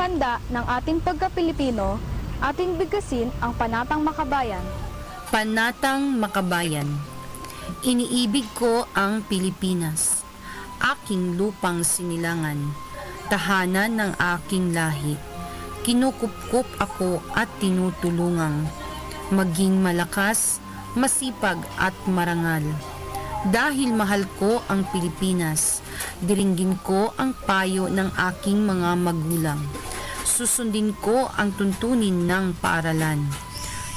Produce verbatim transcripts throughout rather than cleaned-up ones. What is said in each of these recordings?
Tanda ng ating pagka-Pilipino, ating bigkasin ang panatang makabayan. Panatang makabayan. Iniibig ko ang Pilipinas, aking lupang sinilangan, tahanan ng aking lahi. Kinukupkop ako at tinutulungang maging malakas, masipag at marangal. Dahil mahal ko ang Pilipinas, diringgin ko ang payo ng aking mga magulang. Susundin ko ang tuntunin ng paaralan.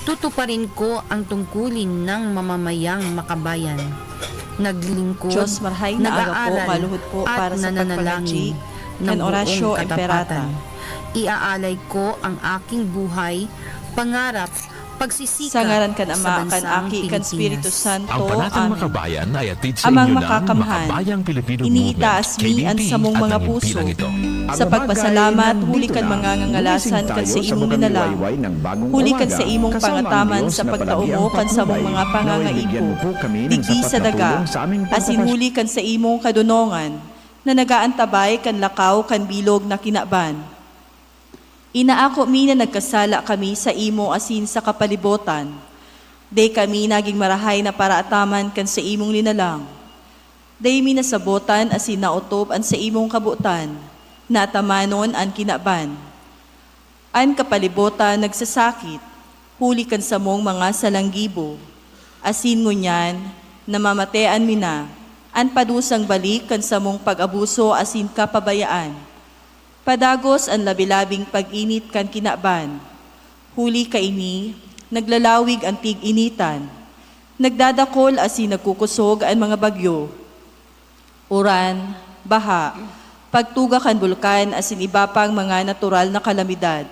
Tutuparin ko ang tungkulin ng mamamayang makabayan. Naglilingkod, Diyos, marhay na aga po, nag-aaral, maluhod po at para sa nananalangin pagpangadyi ng kan Orasyo buong Imperata. Katapatan. Iaalay ko ang aking buhay, pangarap, pagsisikap sa bansang Pilipinas. Sa ngaran kan Ama, kan Aki, kan Espiritu Santo. Ang Panatang Amen. Makabayan ay hatid sa inyo ng Makabayang Pilipino Movement, K B P, at ang himpilang ito. Amang Makakamhan, iniitaas mi an samong mga puso sa pagpasalamat huli kan mga ngangalasan kan saimong linalang, huli kan saimong pangataman sa pagtaomo kan samong mga pangangaipo digdi sa daga, asin huli kan saimong kadonongan na nag-aantabay kan lakaw kan bilog na kinaban. Inaako mi na nagkasala kami saimo asin sa kapalibotan. Dai kami nagin marahay na paraataman kan saimong linalang. Dai mi nasabotan asin naotob an saimong kabotan na atamanon an kinaban. An kapalibotan nagsasakit, huli kan samong mga salanggibo, asin ngunyan namamatean mi na an padusang balik kan samong pag-abuso asin kapabayaan. Padagos an labi-labing pag-init kan kinaban. Huli kaini, naglalawig an tig-initan. Nagdadakol asin nagkukusog an mga bagyo, uran, baha, pagtuga kan bulkan asin iba pang mga natural na kalamidad.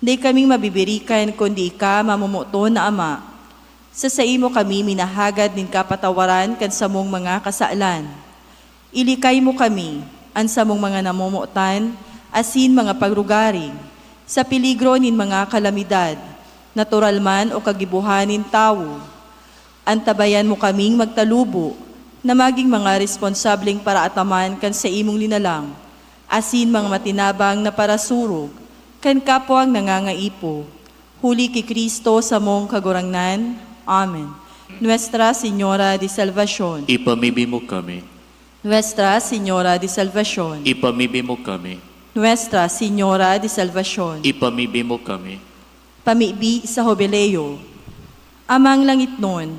Dai kaming mabibirikan kundi ika, mamomoton na Ama. Sa saimo kami minahagad nin kapatawaran kan samong mga kasalan. Ilikay mo kami, an samong mga namomotan, asin mga pagrugaring, sa peligro nin mga kalamidad, natural man o kagibohan nin tawo. Antabayan mo kaming magtalubo na magin mga responsableng paraataman kan saimong linalang, asin mga matinabang na parasurog kan kapwang nangangaipo. Huli ki Cristo samong Kagurangnan. Amen. Nuestra Señora de Salvacion. Ipamibi mo kami. Nuestra Señora de Salvacion. Ipamibi mo kami. Nuestra Señora de Salvacion. Ipamibi mo kami. Pamibi sa Jubileo. Amang langitnon,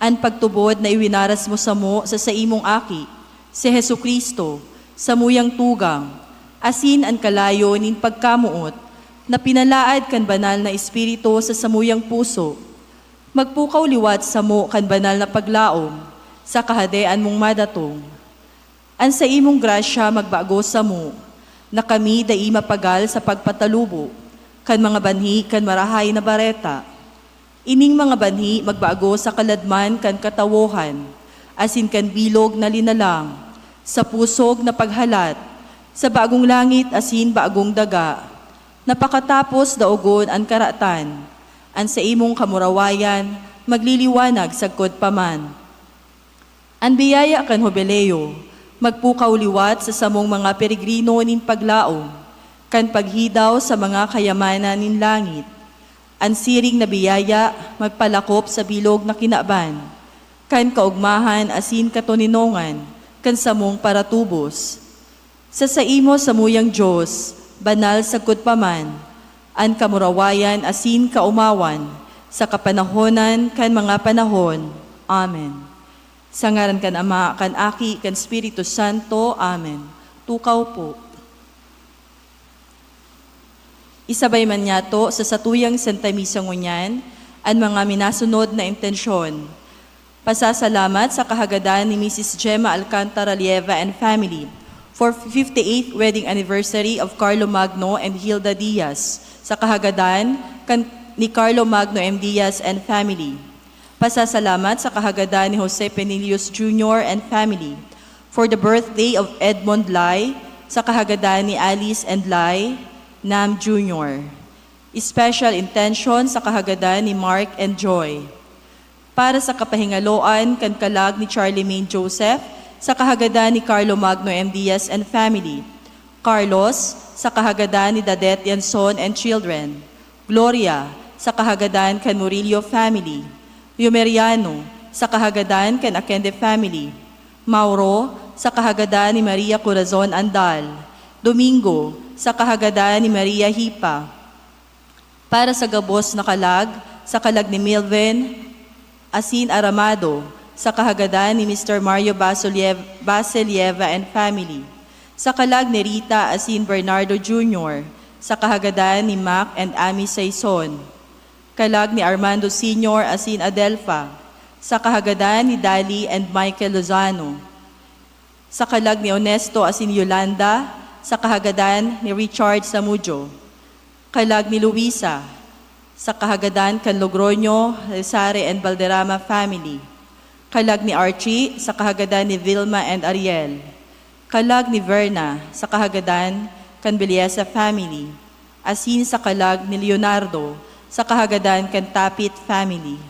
an pagtubod na iwinaras mo samo sa saimong Aki, si Jesu-Cristo, samuyang tugang, asin an kalayo nin pagkamoot na pinalaad kan Banal na Espiritu sa samuyang puso, magpukaw liwat samo kan banal na paglaom sa Kahadean mong madatong. An saimong grasya magbago samo, na kami dai mapagal sa pagpatalubo kan mga banhi kan Marahay na Bareta. Ining mga banhi magbago sa kaladman kan katawohan, asin kan bilog na linalang, sa pusog na paghalat, sa bagong langit asin bagong daga, na pakatapos daogon an karatan, an saimong kamurawayan magliliwanag sagkod pa man. An biyaya kan Jubileo magpukaw liwat sa samong mga peregrino nin paglaom kan paghidaw sa mga kayamanan nin langit. An siring na biyaya magpalakop sa bilog na kinaban kan kaogmahan asin katoninongan kan samong paratubos. Sa saimo samuyang Dios, banal sagkod pa man, an kamurawayan asin kaomawan sa kapanahonan kan mga panahon. Amen. Sa ngaran kan Ama, kan Aki, kan Espiritu Santo. Amen. Tukaw po. Isabay man niyato sa satuyang Santa Misa ngunyan an mga minasunod na intensyon. Pasasalamat sa kahagadan ni Misis Gemma Alcantara Lieva and family for fifty-eighth wedding anniversary of Carlo Magno and Hilda Diaz, sa kahagadan kan, ni Carlo Magno M. Diaz and family. Pasasalamat sa kahagadan ni Jose Penilius Junior and family for the birthday of Edmond Lai, sa kahagadan ni Alice and Lai Nam Junior. Special intention sa kahagadan ni Mark and Joy. Para sa kapahingaloan kan kalag ni Charlemagne Joseph, sa kahagadan ni Carlo Magno M. Diaz and family. Carlos, sa kahagadan ni Dadet Yanson and children. Gloria, sa kahagadan kan Murillo family. Yumeriano, sa kahagadan kan Akende family. Mauro, sa kahagadan ni Maria Corazon Andal. Domingo, sa kahagadan ni Maria Hipa. Para sa gabos na kalag, sa kalag ni Milvin asin Aramado, sa kahagadan ni Mister Mario Basoliev-, Baselieva and family, sa kalag ni Rita asin Bernardo Junior, sa kahagadan ni Mac and Amy Saison, kalag ni Armando Senior asin Adelfa, sa kahagadan ni Dali and Michael Lozano, sa kalag ni Onesto asin Yolanda, sa kahagadan ni Richard Samudio, kalag ni Luisa, sa kahagadan kan Logroño, Resare and Valderrama family, kalag ni Archie, sa kahagadan ni Vilma and Ariel, kalag ni Verna, sa kahagadan kan Belleza family, asin sa kalag ni Leonardo, sa kahagadan kan Tapit family.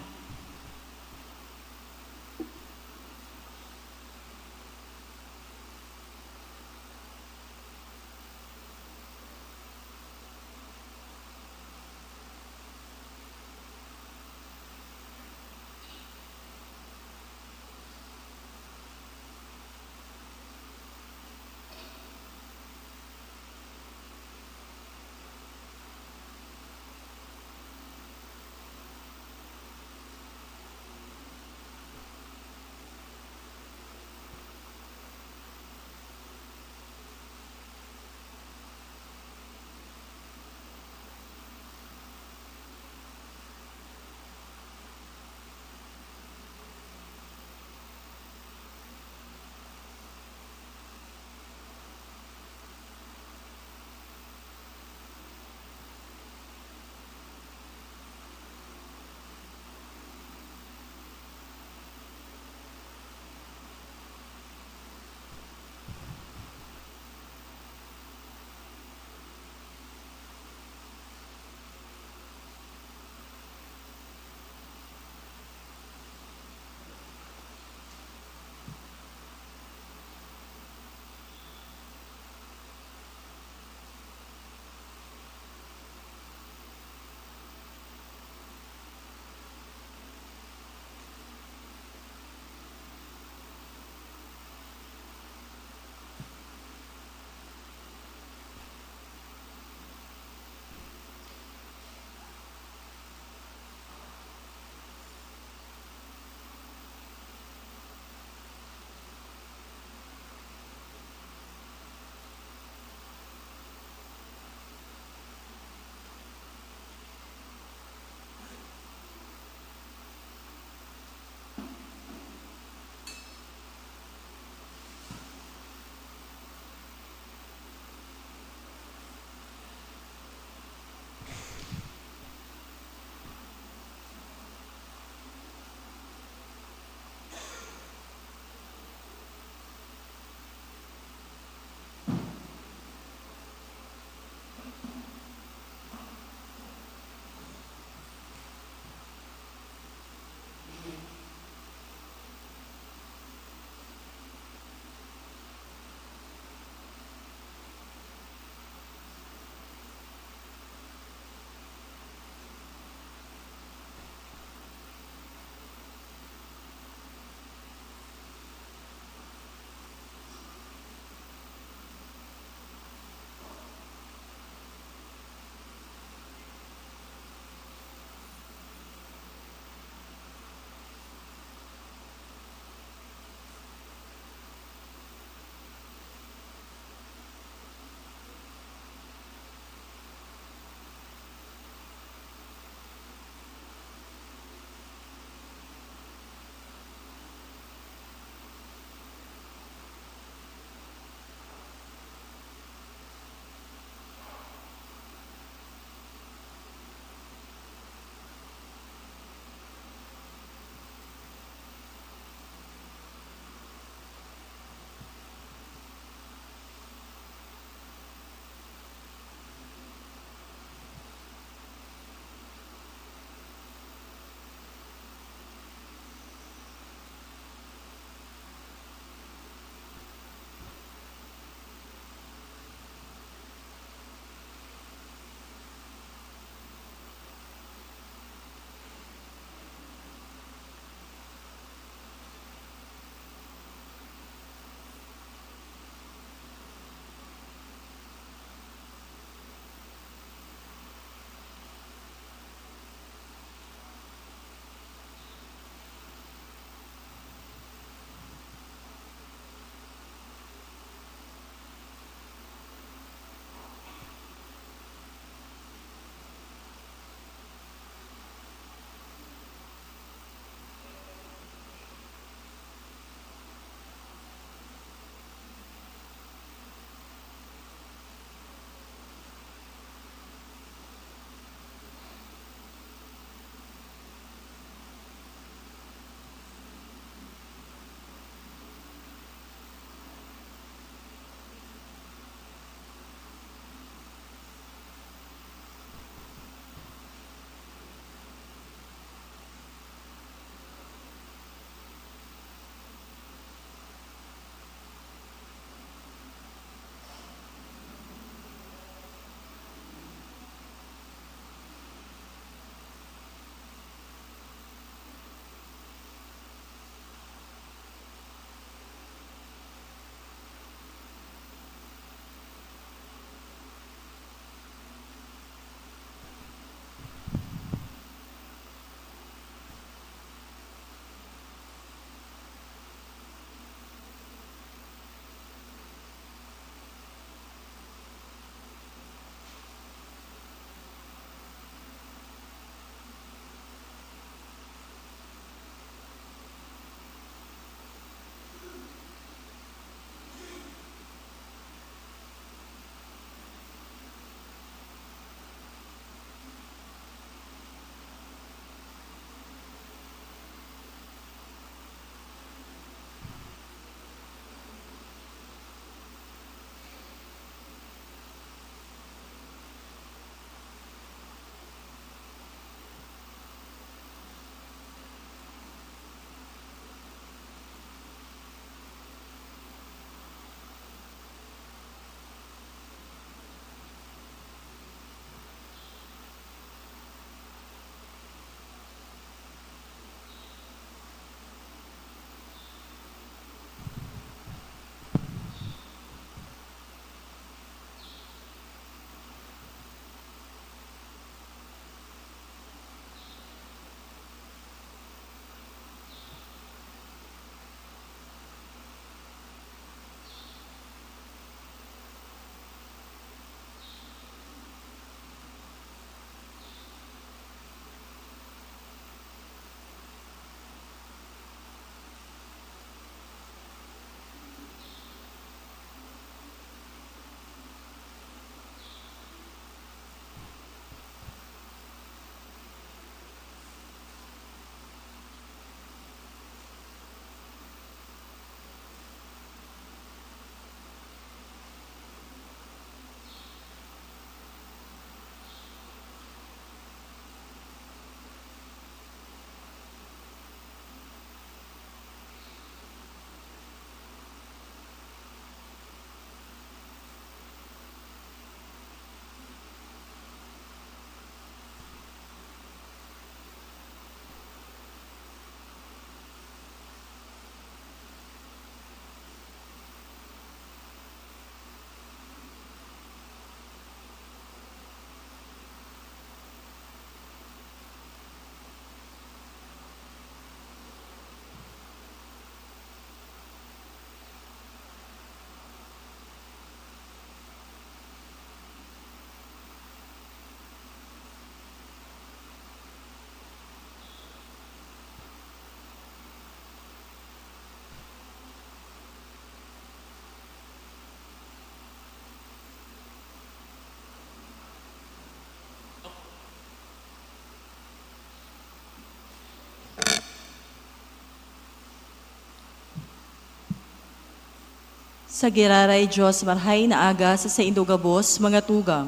Sa giraray Dios, marhay na aga sa saindo gabos, mga tugang.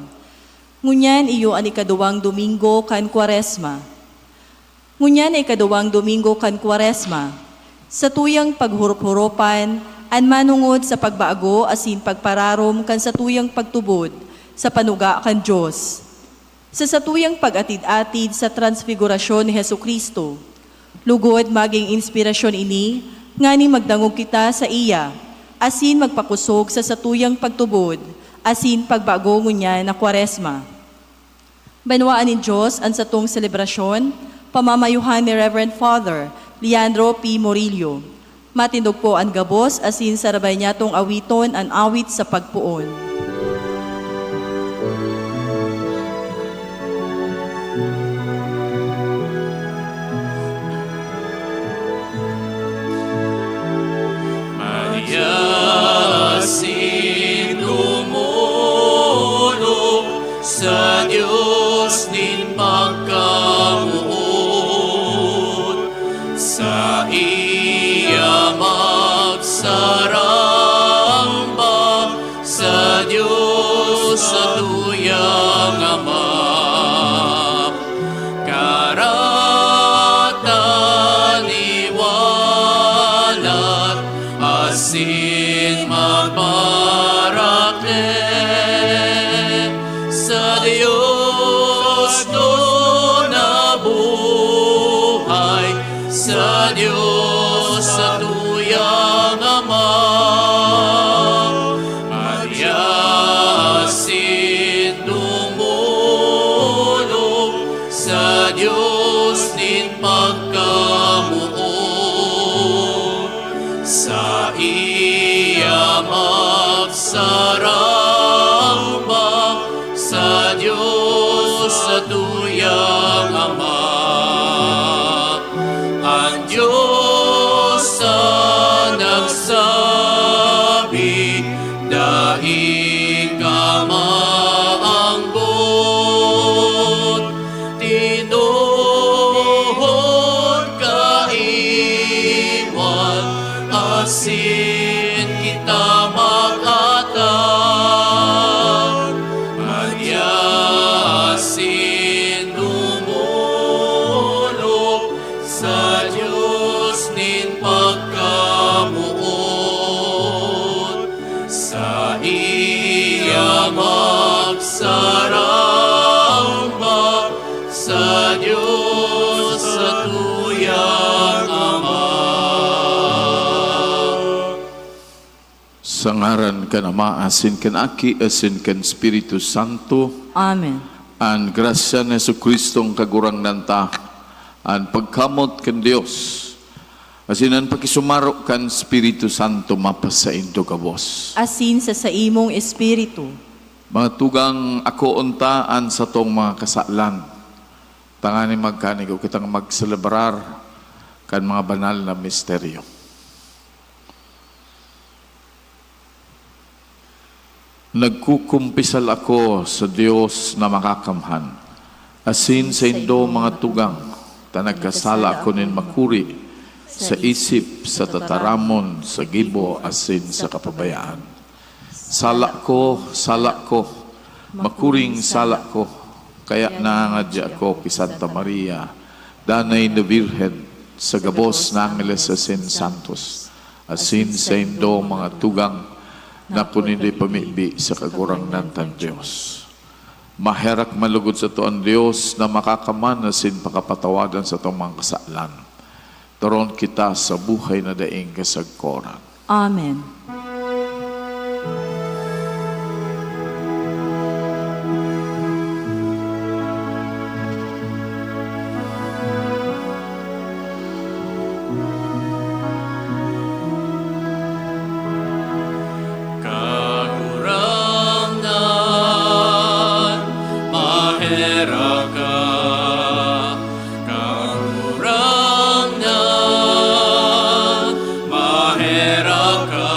Ngunyan iyo an ikaduwang Domingo kan Kwaresma. Ngunyan na ikaduwang Domingo kan Kwaresma. Sa tuyang paghurop-huropan, an manongod sa pagbago asin pagpararom kan satuyang pagtubod sa panuga kan Dios. Sa satuyang pag-atid-atid sa transfigurasyon ni Jesu-Cristo, lugod magin inspirasyon ini nganing magdangog kita saiya asin magpakosog sa satuyang pagtubod asin pagbago ngunyan na Kwaresma. Banwaan nin Dios an satong selebrasyon, pamamayuhan ni Reverend Father Leandro P. Morillo. Matindog po an gabos asin sarabay niyatong awiton an awit sa pagpoon. Maria asin dumolok sa Dios nin pagkamoot. Saiya magsaramba sa Dios satuyang Ama. Karatan iwalat asin magparakle sa Dios na buhay, sa Dios satuyang Ama. Maria asin dumolok sa Dios nin pagkamoot. Saiya magsaramba sa Dios satuyang Ama. An Dios an nagsabi, "Dai ka maanggot." Tinuhod kaiwal asin kita mag-atan. Maria asin dumolok sa Dios nin pagkamoot. Saiya magsaramba sa Dios satuyang Ama. Sa ngaran kan Ama, asin kan Aki, asin kan Espiritu Santo. Amen. An grasya ni Jesu-Cristo an Kagurangnan ta, an pagkamoot kan Dios, asin an pakisumaro kan Espiritu Santo mapasaindo gabos. Asin sa saimong espiritu. Mga tugang, akoon ta an satong mga kasalan, tanganing magkanigo kitang magselebrar kan mga banal na misteryo. Nagkukumpisal ako sa Dios na Makakamhan, asin saindo, mga tugang, ta nagkasala ako nin makuri, sa isip, sa tataramon, sa gibo, asin sa kapabayaan. Sala ko, sala ko, makuring sala ko, kaya nangangadya ako ki Santa Maria, danay na Birhen, sa gabos na angeles asin santos, asin saindo, mga tugang, na kundi pamibi sa Kagurangnan tan Dios. Maherak man lugod sato an Dios na Makakamhan asin pakapatawadan satong mga kasalan. Toron kita sa buhay na daing kasagkoran. Amen. Kagurangnan, maherak ka. Kagurangnan, maherak ka.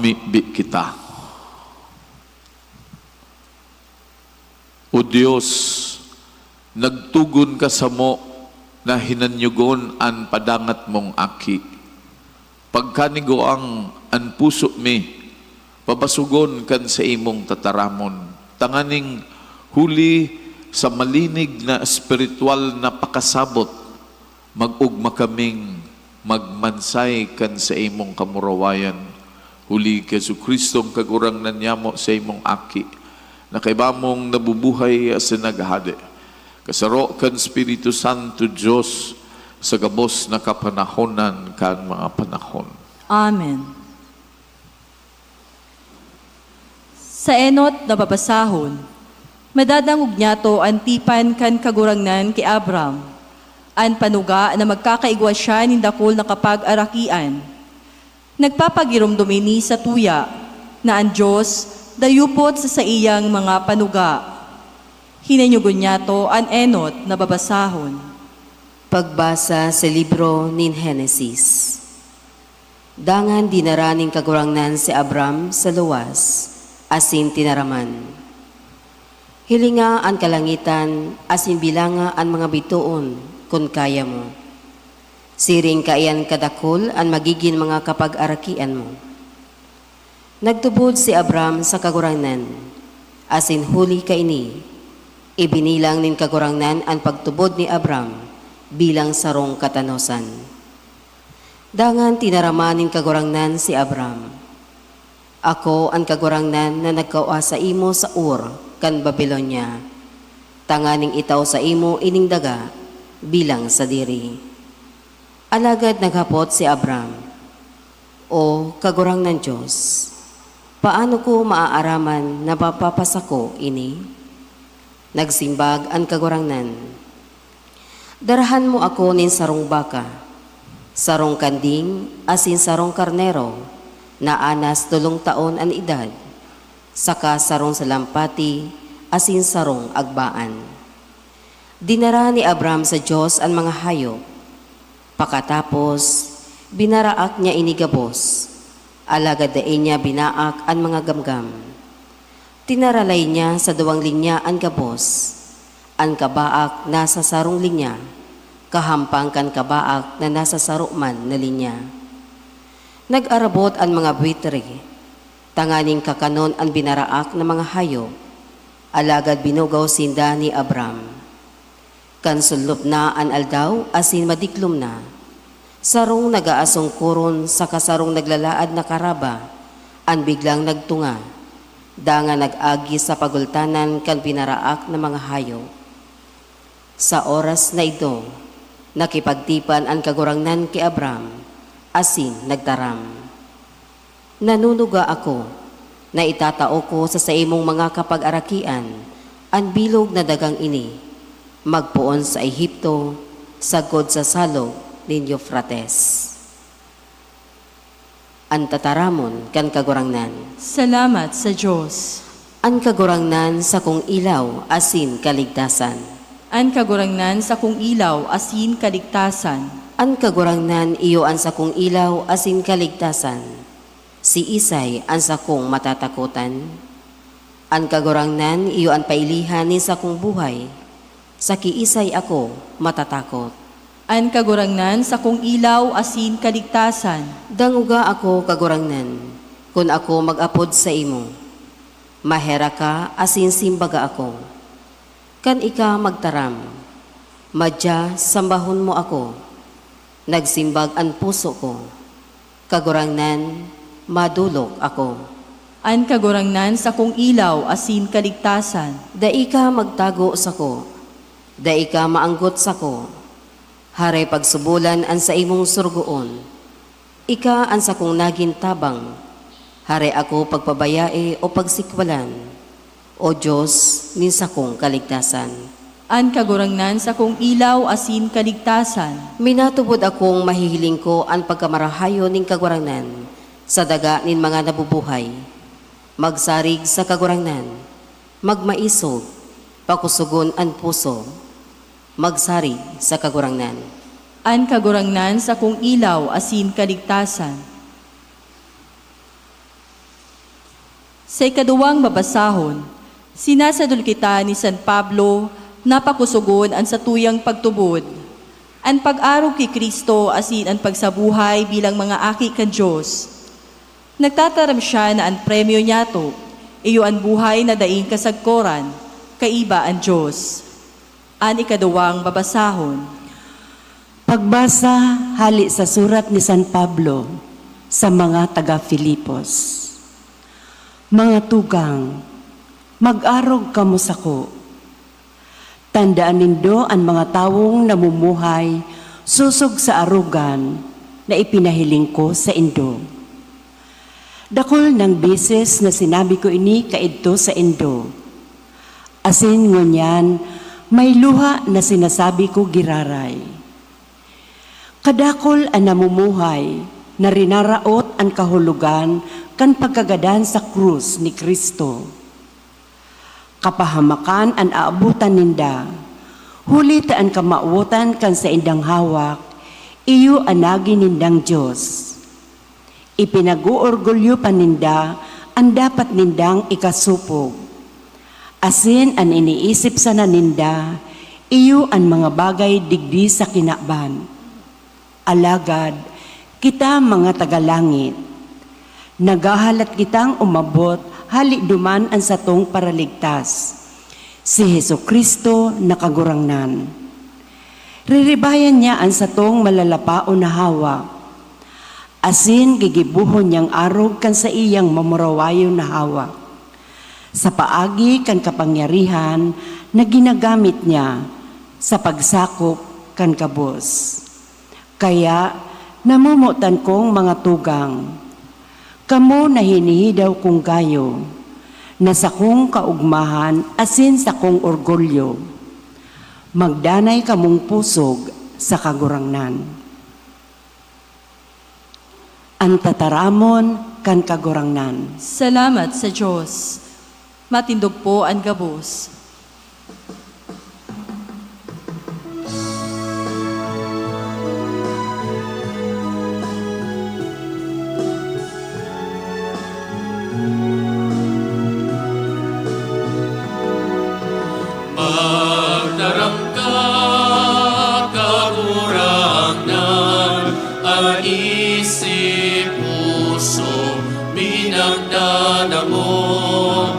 Mibi kita. O Dios, nagtugon ka samo na hinanyogon an padangat mong Aki. Pagkanigoang an puso mi, pabasogon kan saimong tataramon, tanganing huli sa malinig na espiritual na pakasabot, mag-ogma kaming magmansay kan saimong kamurawayan, huli ki Jesu-Cristo, an Kagurangnan nyamo, saimong Aki, na kaiba mong nabubuhay asin naghahade, kasaro kan Espiritu Santo, Dios, sa gabos na kapanahonan kan mga panahon. Amen. Sa enot na babasahon, madadangog niyato an tipan kan Kagurangnan ki Abram, an panuga na magkakaigwa siya nin dakul na kapag-arakian. Nagpapagiromdom ini satuya na an Dios dayupot sa saiyang mga panuga. Hinanyogon niyato an enot na babasahon. Pagbasa sa libro nin Henesis. Dangan dinara nin Kagurangnan si Abram sa luwas, asin tinaraman, "Hilinga an kalangitan asin bilanga an mga bitoon, kun kaya mo. Siring kaiyan kadakul an magigin mga kapag-arakian mo." Nagtubod si Abram sa Kagurangnan, asin huli kaini, ibinilang nin Kagurangnan an pagtubod ni Abram bilang sarong katanosan. Dangan tinaraman nin Kagurangnan si Abram, "Ako an Kagurangnan na nagkua saimo sa Ur kan Babilonia, tanganing itao saimo ining daga bilang sadiri." Alagad naghapot si Abram, "O Kagurangnan Dios, paano ko maaaraman na mapapasako ini?" Nagsimbag an Kagurangnan, "Darahan mo ako nin sarong baka, sarong kanding asin sarong karnero na anas tolong taon an edad, saka sarong salampati asin sarong agbaan." Dinara ni Abram sa Dios an mga hayop. Pakatapos, binaraak niya ini gabos, alagad dai niya binaak an mga gamgam. Tinaralay niya sa duwang linya an gabos. An kabaak nasa sarong linya, kahampang kan kabaak na nasa saro man na linya. Nag-arabot an mga buitre tanganing kakanon an binaraak na mga hayop, alagad binugaw sinda ni Abram. Kan solop na an aldaw asin madiklom na, sarong nag-aasongkoron saka sarong naglalaad na karaba an biglang nagtunga, dangan nag-agi sa pagultanan kan binaraak na mga hayop. Sa oras na idto, nakipagtipan an Kagurangnan ki Abram asin nagtaram, "Nanunuga ako na itatao ko sa saimong mga kapagarakian an bilog na dagang ini, magpoon sa Egipto, sagkod sa salog nin Eufrates." An tataramon kan Kagurangnan. Salamat sa Dios. An Kagurangnan, sakong ilaw asin kaligtasan. An Kagurangnan, sakong ilaw asin kaligtasan. An Kagurangnan iyo an sakong ilaw asin kaligtasan. Siisay an sakong matatakotan? An Kagurangnan iyo an pailihan nin sakong buhay. Sa kiisay ako matatakot? An Kagurangnan, sakong ilaw asin kaligtasan. Dangoga ako, Kagurangnan, kun ako mag-apod saimo. Maherak ka asin simbaga ako. Kan ika magtaram, "Madya, sambahon mo ako," nagsimbag an puso ko, "Kagurangnan, madolok ako." An Kagurangnan, sakong ilaw asin kaligtasan. Dai ka magtago sako, dai ka maanggot sako. Haray pagsubolan an saimong sorogoon. Ika an sakong nagin tabang, haray ako pagpabayae o pagsikwalan, O Dios nin sakong kaligtasan. An Kagurangnan, sakong ilaw asin kaligtasan. Minatubod akong mahihiling ko an pagkamarahayon nin Kagurangnan sa daga nin mga nabubuhay. Magsarig sa Kagurangnan, magmaisog, pakosogon an puso. Magsarig sa Kagurangnan. An Kagurangnan, sakong ilaw asin kaligtasan. Sa ikaduwang babasahon, sinasadol kita ni San Pablo na pakosogon an satuyang pagtubod, an pag-arog ki Cristo asin an pagsabuhay bilang mga aki kan Dios. Nagtataram siya na an premyo niyato iyo an buhay na daing kasagkoran, kaiba an Dios. An ikaduwang babasahon. Pagbasa hale sa surat ni San Pablo sa mga taga Filipos. Mga tugang, mag-arog kamo sako. Tandaan nindo an mga tawong namumuhay sosog sa arogan na ipinahiling ko saindo. Dakul nang beses na sinabi ko ini kaidto saindo, asin ngunyan may luha na sinasabi ko giraray. Kadakul an namumuhay na rinaraot an kahulogan kan pagkagadan sa krus ni Cristo. Kapahamakan an aabotan ninda, huli ta an kamawotan kan saindang hawak iyo an nagi nindang Dios. Ipinag-oorgulyo pa ninda an dapat nindang ikasopog, asin an iniisip sana ninda iyo an mga bagay digdi sa kinaban. Alagad kita, mga tagalangit, naghahalat kitang umabot hale duman an satong Paraligtas, si Jesu-Cristo na Kagurangnan. Riribayan niya an satong malalapaon na hawak, asin gigibohon niyang arog kan saiyang mamurawayon na hawak, sa paagi kan kapangyarihan na ginagamit niya sa pagsakop kan gabos. Kaya, namomotan kong mga tugang, kamo na hinihidaw kong gayo, na sakong kaogmahan asin sakong orgulyo, magdanay kamong pusog sa Kagurangnan. An tataramon kan Kagurangnan. Salamat sa Dios. Matindog po an gabos. Magtaram ka, Kagurangnan, an isip, puso, minagdadangog,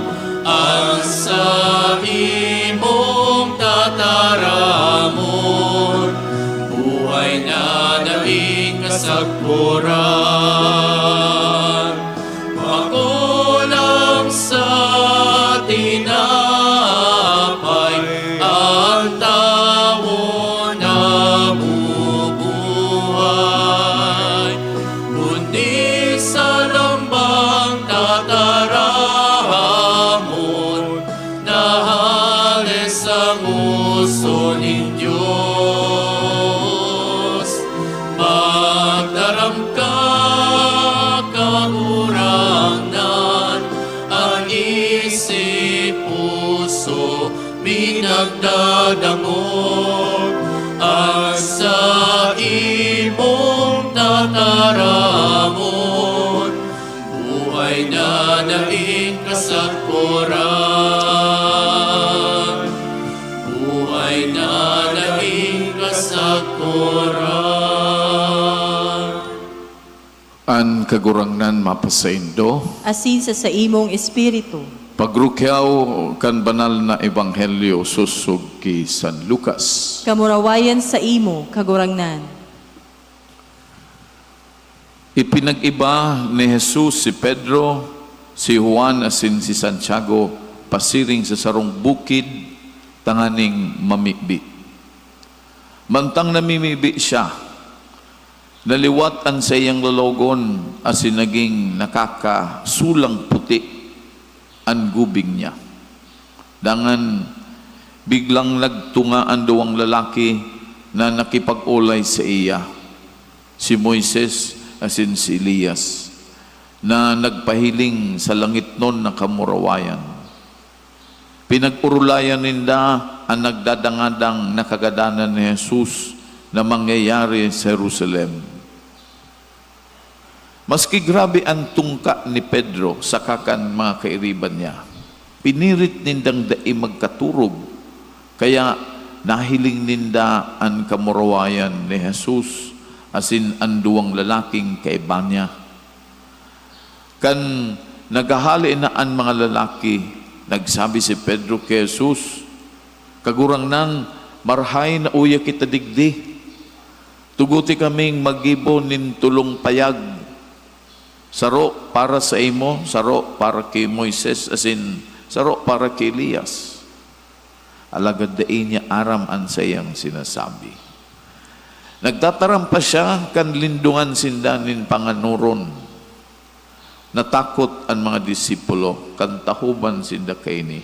an saimong tataramon, buhay na daing kasagkoran. Makulang sa tinapay an tawo nabubuhay, kundi sa lambang tataramon na hale sa ngoso nin Dios. Magtaram ka, Kagurangnan, an isip, puso, minagdadangog, an saimong tataramon, buhay na daing kasagkoran. Buhay na daing kasagkoran. An Kagurangnan mapasaindo. Asin sa saimong espiritu. Pagrukyaw kan banal na ebanghelyo sosog ki San Lucas. Kamurawayan saimo, Kagurangnan. Ipinag-iba ni Jesus si Pedro, si Juan asin si Santiago pasiring sa sarong bukid tanganing mamibi. Mantang namimibi siya, naliwat an saiyang lologon asin nagin nakakasulang puti an gubing niya. Dangan, biglang nagtunga an duwang lalaki na nakipag-olay saiya, si Moises asin si Elias, na nagpahiling sa langitnon na kamurawayan. Pinag-orolayan ninda an nagdadangadang na kagadanan ni Jesus na mangyayari sa Jerusalem. Maski grabe an tungka ni Pedro saka kan mga kairiba niya, pinirit nindang dai magkaturog, kaya nahiling ninda an kamurawayan ni Jesus asin an duwang lalaking kaiba niya. Kan naghahale na an mga lalaki, nagsabi si Pedro ki Jesus, "Kagurangnan, marahay na uya kita digdi. Tugote kaming maggibo nin tolong payag, saro para saimo, saro para ki Moises, asin saro para ki Elias." Alagad dai niya aram an saiyang sinasabi. Nagtataram pa siya kan lindongan sinda nin panganoron. Natakot an mga disipulo kan tahoban sinda kaini.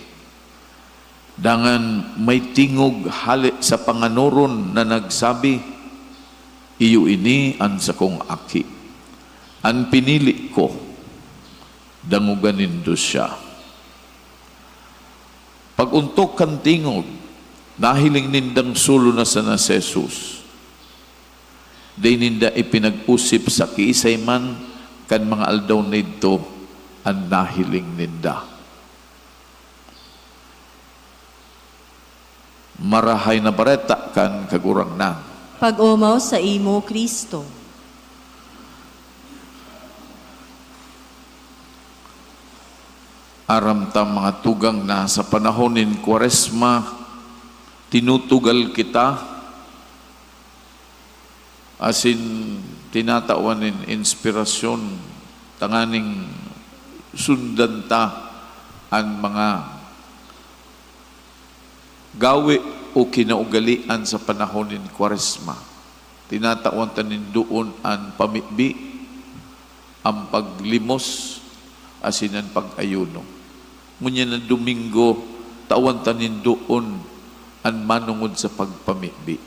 Dangan may tingog hale sa panganoron na nagsabi, "Iyo ini an sakong Aki, an pinili ko. Dangoga nindo siya." Pag-ontok kan tingog, nahiling nindang solo na sana si Jesus. Dai ninda ipinag-osip sa kiisay man kan mga aldaw na idto an nahiling ninda. Marahay na Bareta kan Kagurangnan. Pag-omaw saimo, Cristo. Aram ta, mga tugang, na sa panahon nin Kwaresma, tinutugal kita asin tinatawan nin inspirasyon tanganing sundan ta an mga gawe o kinaugalean sa panahon nin Kwaresma. Tinatawan ta nin doon an pamibi, an paglimos, asin an pag-ayuno. Ngunyan na Domingo, tawan ta nin doon an manongod sa pagpamibi.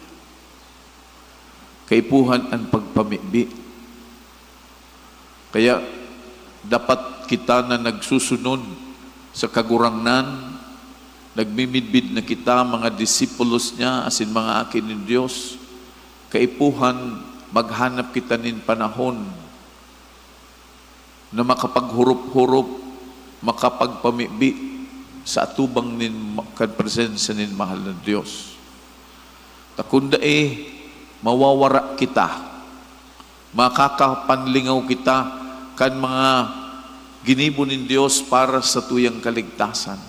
Kaipuhan an pagpamibi. Kaya dapat kita na nagsusunod sa Kagurangnan, nagmimidbid na kita, mga disipulos niya, asin mga aki nin Dios. Kaipuhan, maghanap kita nin panahon na makapaghorop-horop, makapagpamibi sa atubang nin ma-, kan presensya nin mahal na Dios. Ta kun dai, mawawara kita, makakapanlingaw kita kan mga ginibo nin Dios para sa tuyang kaligtasan.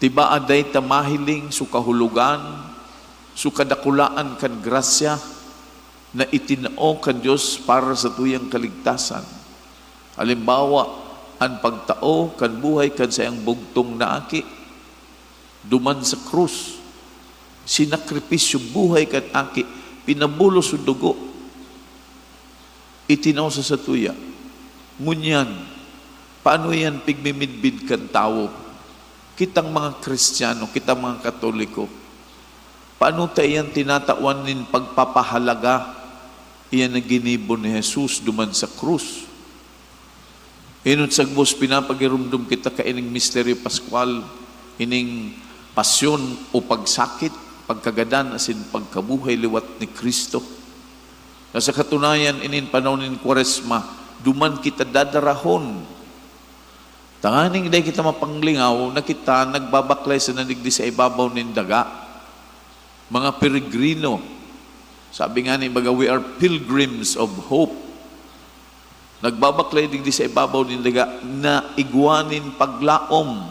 Tibaa dai ta mahiling so kahulogan, so kadakulaan kan grasya na itinao kan Dios para sa tuyang kaligtasan. Halimbawa, an pagtao kan buhay kan saiyang bugtong na aki duman sa krus. Sinakripisyo buhay kan aki, pinabulos so dugo. Itinao sa satuya. Ngunyan, paano iyan pigmimidbid kan tawo? Kitang mga Kristiyano, kitang mga Katoliko, paano ta iyan tinatawan nin pagpapahalaga, iyan na ginibo ni Jesus duman sa krus? Inot sa gabos pinapagiromdom kita kaining misteryo paskwal, ining pasyon o pagsakit, pagkagadan asin pagkabuhay liwat ni Cristo. Na sa katunayan, inin panahon nin Kwaresma, duman kita dadarahon. Tanganing dai kita mapanglingaw na kita nagbabaklay sa nanigdi sa ibabaw nin daga, mga peregrino. Sabi nga ni baga, "We are pilgrims of hope." Nagbabaklay digdi sa ibabaw nin daga na igwa nin paglaom.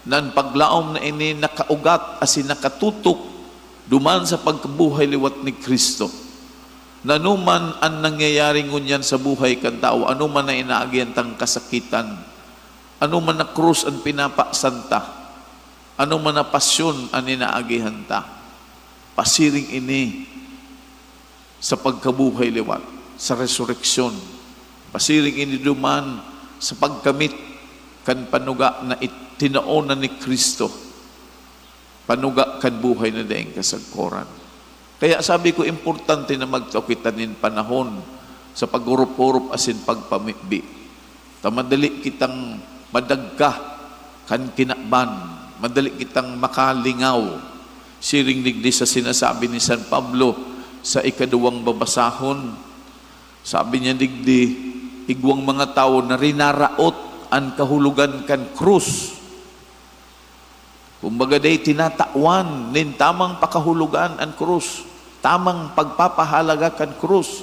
Nan paglaom na ini nakaugat asin nakatutok duman sa pagkabuhay liwat ni Cristo. Nano man an nangyayari ngunyan sa buhay kan tawo, ano man na inaagihan tang kasakitan, ano man na krus an pinapasan ta, ano man na pasyon an inaagihan ta, pasiring ini sa pagkabuhay liwat, sa resureksyon. Pasiring ini duman sa pagkamit kan panuga na itinao na ni Cristo, panuga kan buhay na daing kasagkoran. Kaya sabi ko, importante na magtao kita nin panahon sa pag-orop-orop asin pagpamibi. Ta madali kitang madagka kan kinaban, madali kitang makalingaw. Siring digdi sa sinasabi ni San Pablo sa ikaduwang babasahon, Sabi niya digdi, igwang mga tawo na rinaraot an kahulogan kan krus. Kumbaga, dai tinatawan nin tamang pakahulogan an krus, tamang pagpapahalaga kan krus.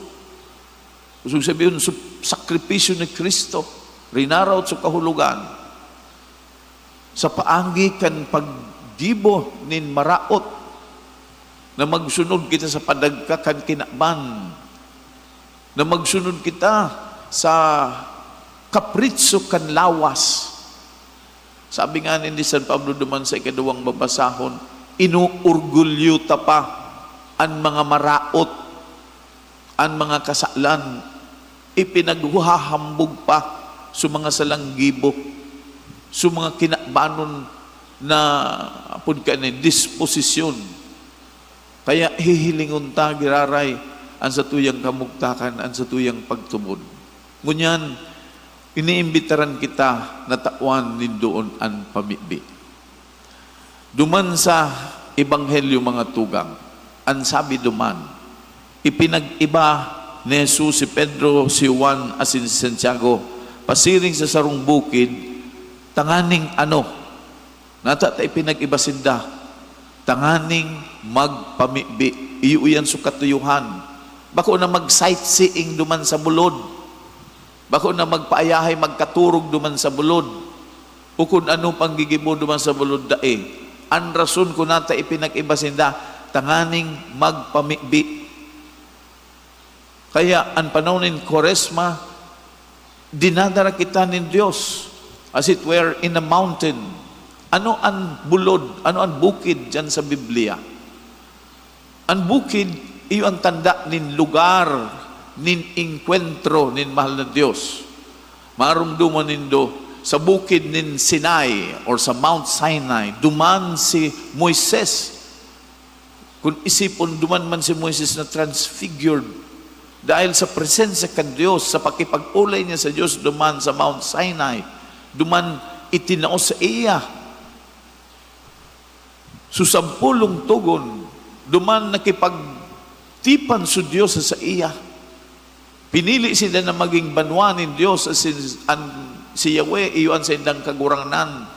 Kusog sabihon, su-, sakripisyo ni Cristo, rinaraot sa kahulogan. Sa paagi kan paggibo nin maraot, na magsunod kita sa padagka kan kinaban, na magsunod kita sa kapritso kan lawas. Sabi nga ni San Pablo duman sa ikaduwang babasahon, "Inuorgulyo ta pa an mga maraot, an mga kasalan, ipinaghahambog pa sa mga salang gibo, sa mga kinabanon na, apod kani, disposisyon." Kaya hihilingon ta giraray an satuyang kamugtakan, an satuyang pagtubod. Ngunyan, iniimbitaran kita na tawan nin doon an pamibi. Duman sa Ebanghelyo, mga tugang, an sabi duman, ipinag-iba ni Jesus si Pedro, si Juan, asin si Santiago pasiring sa sarong bukid tanganing ano? Nata ta ipinag-iba sinda tanganing magpamibi. Iyo iyan so katuyohan. Bako na mag-sightseeing duman sa bulod. Bako na magpaayahay, magkaturog duman sa bulod. O kun ano pang gigibo duman sa bulod, dai. An rason kun nata ipinag-iba sinda, tanganing magpamibi. Kaya an panahon nin Kwaresma, dinadara kita nin Dios, as it were, in a mountain. Ano an bulod? Ano an bukid diyan sa Biblia? An bukid, iyo an tanda nin lugar nin engkwentro nin mahal na Dios. Maromdoman nindo, sa bukid nin Sinai or sa Mount Sinai, duman si Moises. Kun isipon, duman man si Moises na transfigured dahil sa presensya kan Dios, sa pakipag-olay niya sa Dios duman sa Mount Sinai, duman itinao saiya so sampolong togon, duman nakipagtipan so Dios sa saiya. Pinili sinda na magin banwaan nin Dios, asin an, si Yahweh iyo an saindang Kagurangnan,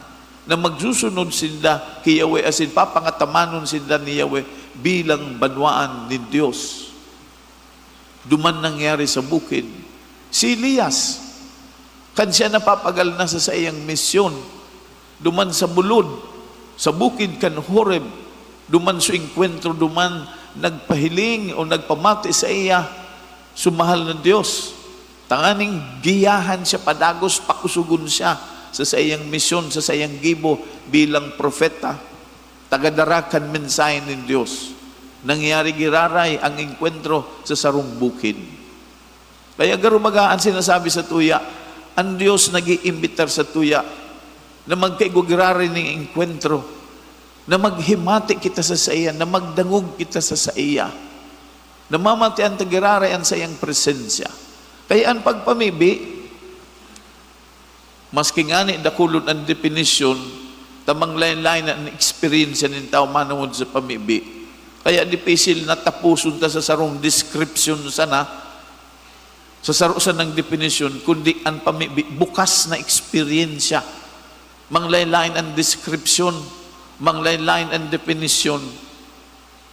na magsusunod sinda ki Yahweh asin papangatamanon sinda ni Yahweh bilang banwaan nin Dios. Duman nangyari sa bukid, si Elias, kan siya napapagal na sa saiyang misyon, duman sa bulod, sa bukid kan Horeb, duman sa engkwentro, duman nagpahiling o nagpamati saiya so mahal na Dios, tanganing giyahan siya padagos, pakusugon siya sa saiyang misyon, sa saiyang gibo bilang propeta, tagadara kan mensahe nin Dios. Nangyari giraray ang engkwentro sa sarong bukid. Kaya garo baga an sinasabi sa tuya, an Dios nag-iimbitar sa tuya na magkaigwa giraray nin engkwentro, na maghimati kita sa saiya, na magdangog kita sa saiya, na mamatian ta giraray an saiyang presensya. Kaya an pagpamibi, maski ngani dakulon an depinisyon, ta manglaen-laen an eksperyensya nin tawo manongod sa pamibi. Kaya dipisil na taposon ta sa sarong deskripsyon sana, sa saro sanang depinisyon, kundi an pamibi bukas na eksperyensya. Manglaen-laen an deskripsyon, manglaen-laen an depinisyon.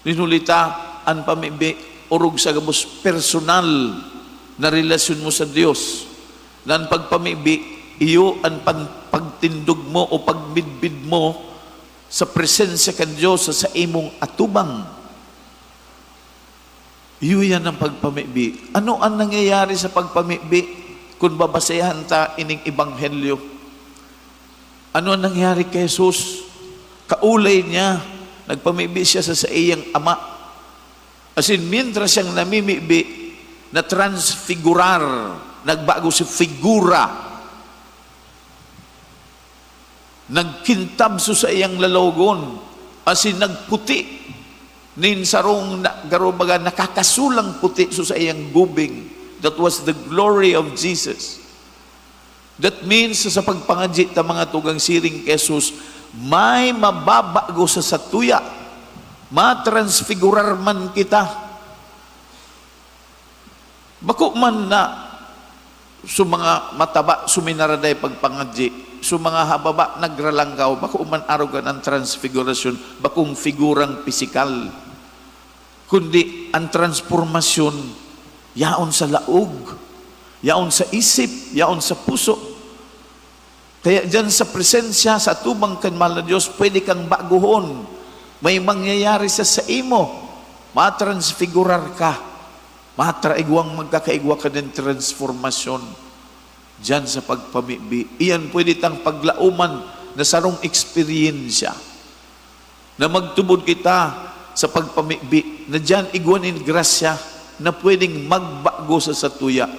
Nin huli ta, an pamibi orog sa gabos personal na relasyon mo sa Dios, na an pagpamibi, iyo an pan-, pagtindog mo o pagmidbid mo sa presensya kan Dios sa saimong atubang. Iyo yan ang pagpamibi. Ano an nangyayari sa pagpamibi kun babasehan ta ining ebanghelyo? Ano an nangyari ki Jesus? Kaolay niya, nagpamibi siya sa saiyang Ama. Asin, mientras siyang namimibi, natransfigurar, nagbago si figura. Nagkintab so saiyang lalawogon, asin nagputi nin sarong na, garo baga, nakakasulang puti so saiyang gubing. That was the glory of Jesus. That means, sa pagpangadyi ta, mga tugang, siring ki Jesus, may mababago sa satuya. Matransfigurar man kita. Bako man na so mga mataba, suminaraday pagpangadyi, so mga hababa, nagralangkaw, bako man arog kan an transfigurasyon, bakong figurang pisikal, kundi an transpormasyon yaon sa laog, yaon sa isip, yaon sa puso. Kaya diyan sa presensya, sa atubang kan mahal na Diyos, pwede kang baguhon. May mangyayari sa saimo. Matransfigurar ka. Matraigwang magkakaigwa ka nin transformasyon diyan sa pagpamibi. Iyan pwede tang paglaoman na sarong eksperyensya na magtubod kita sa pagpamibi, na diyan igwa nin grasya na pwedeng magbago sa satuya.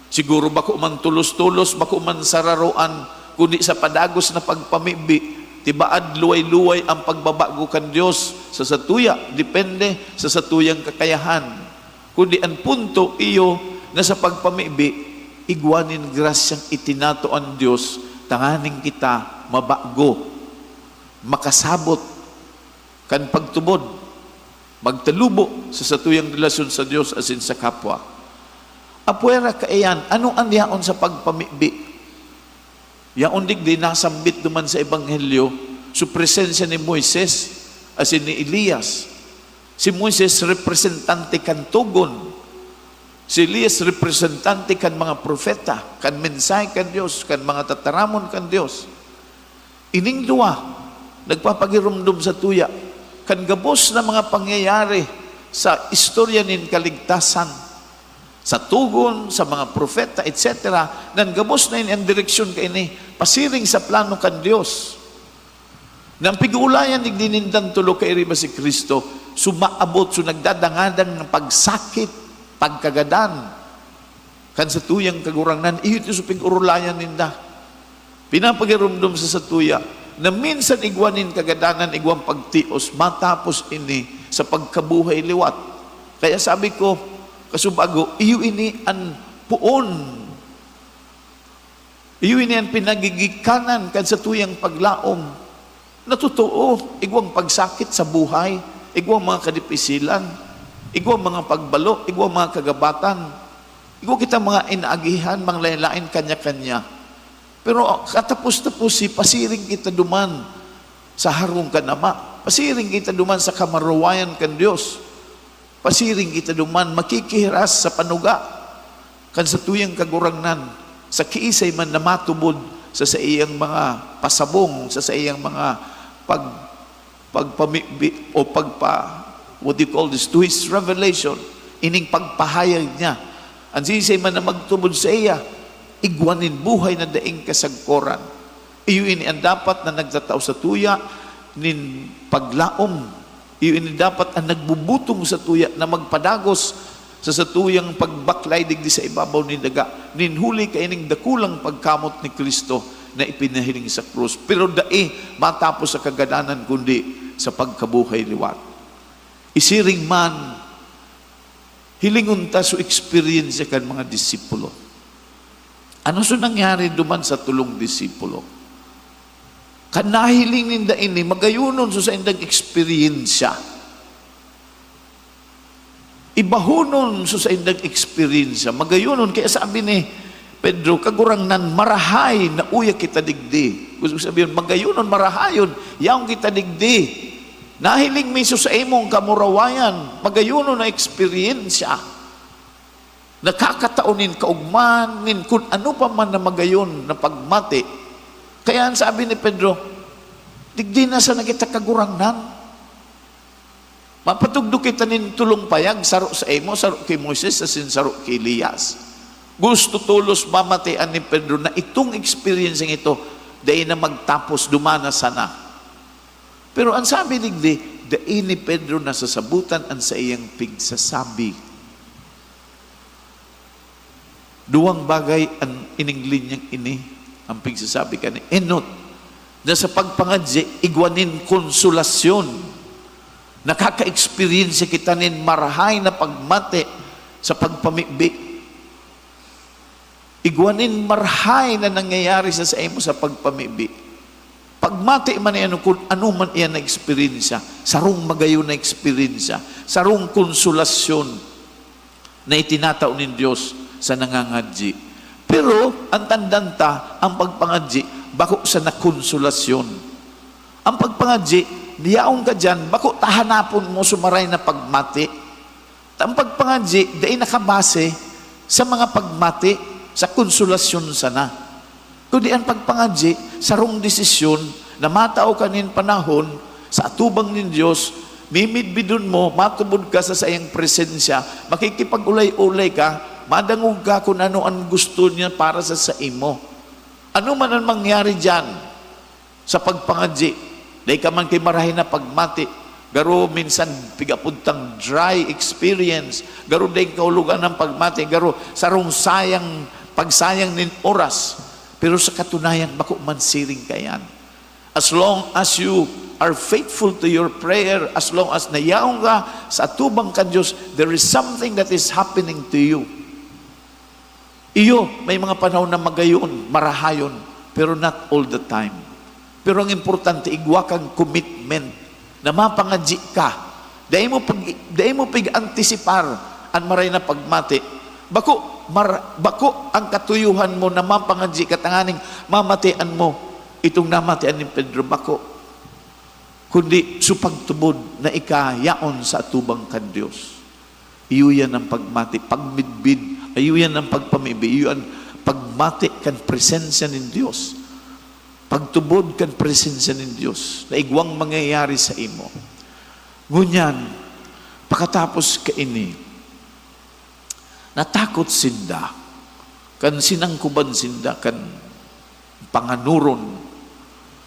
Siguro bako man tolos-tolos, bako man sararoan, kundi sa padagos na pagpamibi, tibaad luway-luway ang pagbabago kan Dios sa satuya, depende sa satuyang kakayahan. Kundi an punto iyo na sa pagpamibi, igwa nin grasyang itinato an Dios tanganing kita mabago, makasabot kan pagtubod, magtalubo sa satuyang relasyon sa Dios asin sa kapwa. Apwera kaiyan, ano an yaon sa pagpamibi? Yaon digdi nasambit duman sa Ebanghelyo, so presensya ni Moises asin ni Elias. Si Moises, representante kan togon. Si Elias, representante kan mga propeta, kan mensahe kan Dios, kan mga tataramon kan Dios. Ining duwa, nagpapagiromdom satuya kan gabos na mga pangyayari sa istorya nin kaligtasan, sa togon, sa mga propeta, et cetera, nan gabos na ini an direksyon kaini, pasiring sa plano kan Dios. Nang pig-oolayan digdi nindang tolo kairiba si Cristo, sumaabot, so nagdadangadang na pagsakit, pagkagadan kan satuyang Kagurangnan, iyo ito sa pig-orolayan ninda. Pinapagiromdom sa satuya na minsan igwa nin kagadanan, igwang pagtios, matapos ini sa pagkabuhay liwat. Kaya sabi ko, kasubago, iyo ini an poon. Iyo ini an pinagigikanan kan satuyang paglaom. Na totoo, igwang pagsakit sa buhay, igwang mga kadipisilan, igwang mga pagbalo, igwang mga kagabatan, igwa kitang mga inaagihan, mga lain-lain, kanya-kanya. Pero katapos-tapos, si pasiring kita duman sa harong kan Ama. Pasiring kita duman sa kamurawayan kan Dios. Pasiring kita duman, makikihiras sa panuga kan satuyang Kagurangnan, sa kiisay man na matubod sa saiyang mga pasabong, sa saiyang mga pag-, pagpamibi o pagpa-, what do you call this, to his revelation, ining pagpahayag niya. An siisay man na magtubod saiya, igwa nin buhay na daing kasagkoran. Iyo ini an dapat na nagtatao satuya nin paglaom. Iyo ini dapat an nagbubutong satuya na magpadagos sa satuyang pagbaklay digdi sa ibabaw nin daga, nin huli kaining dakulang pagkamot ni Cristo na ipinahiling sa krus. Pero dai matapos sa kagadanan, kundi sa pagkabuhay liwat. Isiring man, hilingon ta so eksperyensya kan mga disipulo. Ano so nangyari duman sa tolong disipulo? Kan nahiling ninda ini, magayonon so saindang eksperyensya. Ibahonon so saindang eksperyensya. Magayonon, kaya sabi ni Pedro, "Kagurangnan, marahay na uya kita digdi." Gusto ko sabihin, magayonon, marahayon, yaon kita digdi. Nahiling mi so saimong kamurawayan, magayonon na eksperyensya. Nakakatao nin kaogmahan, nin kun ano pa man na magayon na pagmati. Kaya an sabi ni Pedro, "Digdi na sana kita, Kagurangnan. Mapatugdo kita nin tolong payag, saro saimo, saro ki Moises, asin saro ki Elias." Gusto tolos mamatian ni Pedro na itong eksperyensyang ito, dai na magtapos, duman na sana. Pero an sabi digdi, dai ni Pedro nasasabotan an saiyang pigsasabi. Duwang bagay an ining linyang ini, an pigsasabi kan enot, na sa pagpangadyi, igwa nin konsolasyon. Nakaka-eksperyensya kita nin marahay na pagmati sa pagpamibi. Igwa nin marahay na nangyayari sa saimo sa pagpamibi. Pagmati man iyan o kun ano man iyan na eksperyensya, sarong magayon na eksperyensya, sarong konsolasyon. na itinatao nin Dios sa nangangadyi. Pero an tandaan ta, ang pagpangadyi bako sana konsolasyon. Ang pagpangadyi, yaon ka diyan, bako ta hanapon mo so maray na pagmati. Ta ang pagpangadyi dai nakabase sa mga pagmati, sa konsolasyon sana. Kundi an pagpangadyi, sarong desisyon na matao ka nin panahon sa atubang nin Dios, mimidbidon mo, matubod ka sa saiyang presensya, makikipag-ulay-ulay ka, madangog ka kun ano an gusto niya para sa saimo. Ano man an mangyari diyan sa pagpangadyi, dai ka man ki marahay na pagmati, garo minsan pig-apod tang dry experience, garo dai kahulogan an pagmati, garo sarong sayang, pagsayang nin oras. Pero sa katunayan, bako man siring kaiyan. As long as you are faithful to your prayer, as long as nayaon ka sa atubang kan Dios, there is something that is happening to you. Iyo, may mga panahon na magayon, marahayon, pero not all the time. Pero ang importante, igwa kang commitment na mapangadyi ka. Dai mo pag-, dai mo pig-antisipar an maray na pagmati. Bako, mar-, bako ang katuyohan mo na mapangadyi ka tanganing mamatian mo itong namatian ni Pedro. Bako. Kundi so pagtubod na ika yaon sa atubang kan Dios. Iyo yan ang pagmati, pagmidbid. Iyo yan ang pagpamibi. Iyo ang pagmati kan presensya nin Dios. Pagtubod kan presensya nin Dios na igwang mangyayari sa imo. Ngunyan, pakatapos kaini, natakot sinda. Kan sinangkuban sinda, kan panganuron,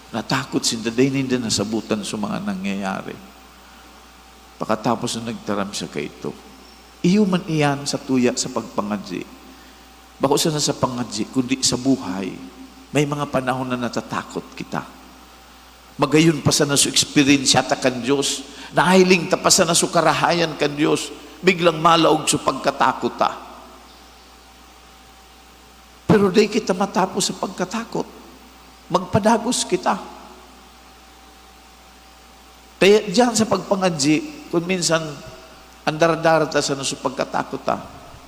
natakot sinda. Dai ninda nasabutan sa mga nangyayari. Pakatapos na nagtaram siya kaito. Iyo man iyan sa tuya sa pagpangadyi. Bako sana sa pangadyi, kundi sa buhay. May mga panahon na natatakot kita. Magayon pa sana so eksperyensya ta kan Dios. Nahiling ta pa sana so karahayan kan Dios. Biglang malaog so pagkatakot ta. Pero dai kita matapos sa pagkatakot. Magpadagos kita. Kaya diyan sa pagpangadyi, kung minsan, andara-dara ta sana so pagkatakot ta.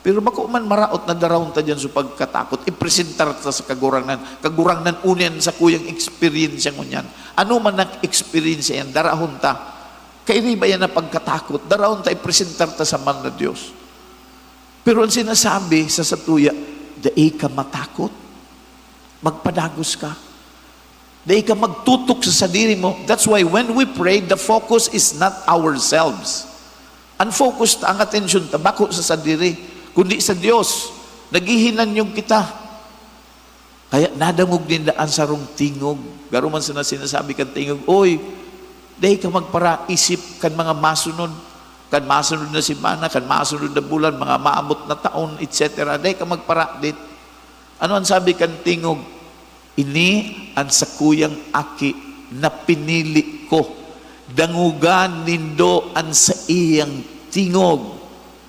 Pero bako man maraot na darahon ta diyan so pagkatakot, ipresentar ta sa Kagurangnan. Kagurangnan, uni an sakuyang eksperyensya ngunyan. Ano man ang eksperyensya yan, darahon ta. Kairiba yan na pagkatakot, darahon ta, ipresentar ta sa mahal na Dios. Pero ang sinasabi sa satuya, dai ka matakot. Magpadagos ka. Dai ka magtutok sa sadiri mo. That's why when we pray, the focus is not ourselves. Ang focus ta, ang atensyon ta, bako sa sadiri, kundi sa Dios. Naghihinanyog kita. Kaya nadangog ninda an sarong tingog. Garo man sana sinasabi kan tingog, "Oy, dai ka magparaisip kan mga masunod, kan masunod na semana, kan masunod na bulan, mga maabot na taon, et cetera. Dai ka magparadit." Ano an sabi kan tingog? "Ini an sakuyang aki na pinili ko. Dangoga nindo an saiyang tingog."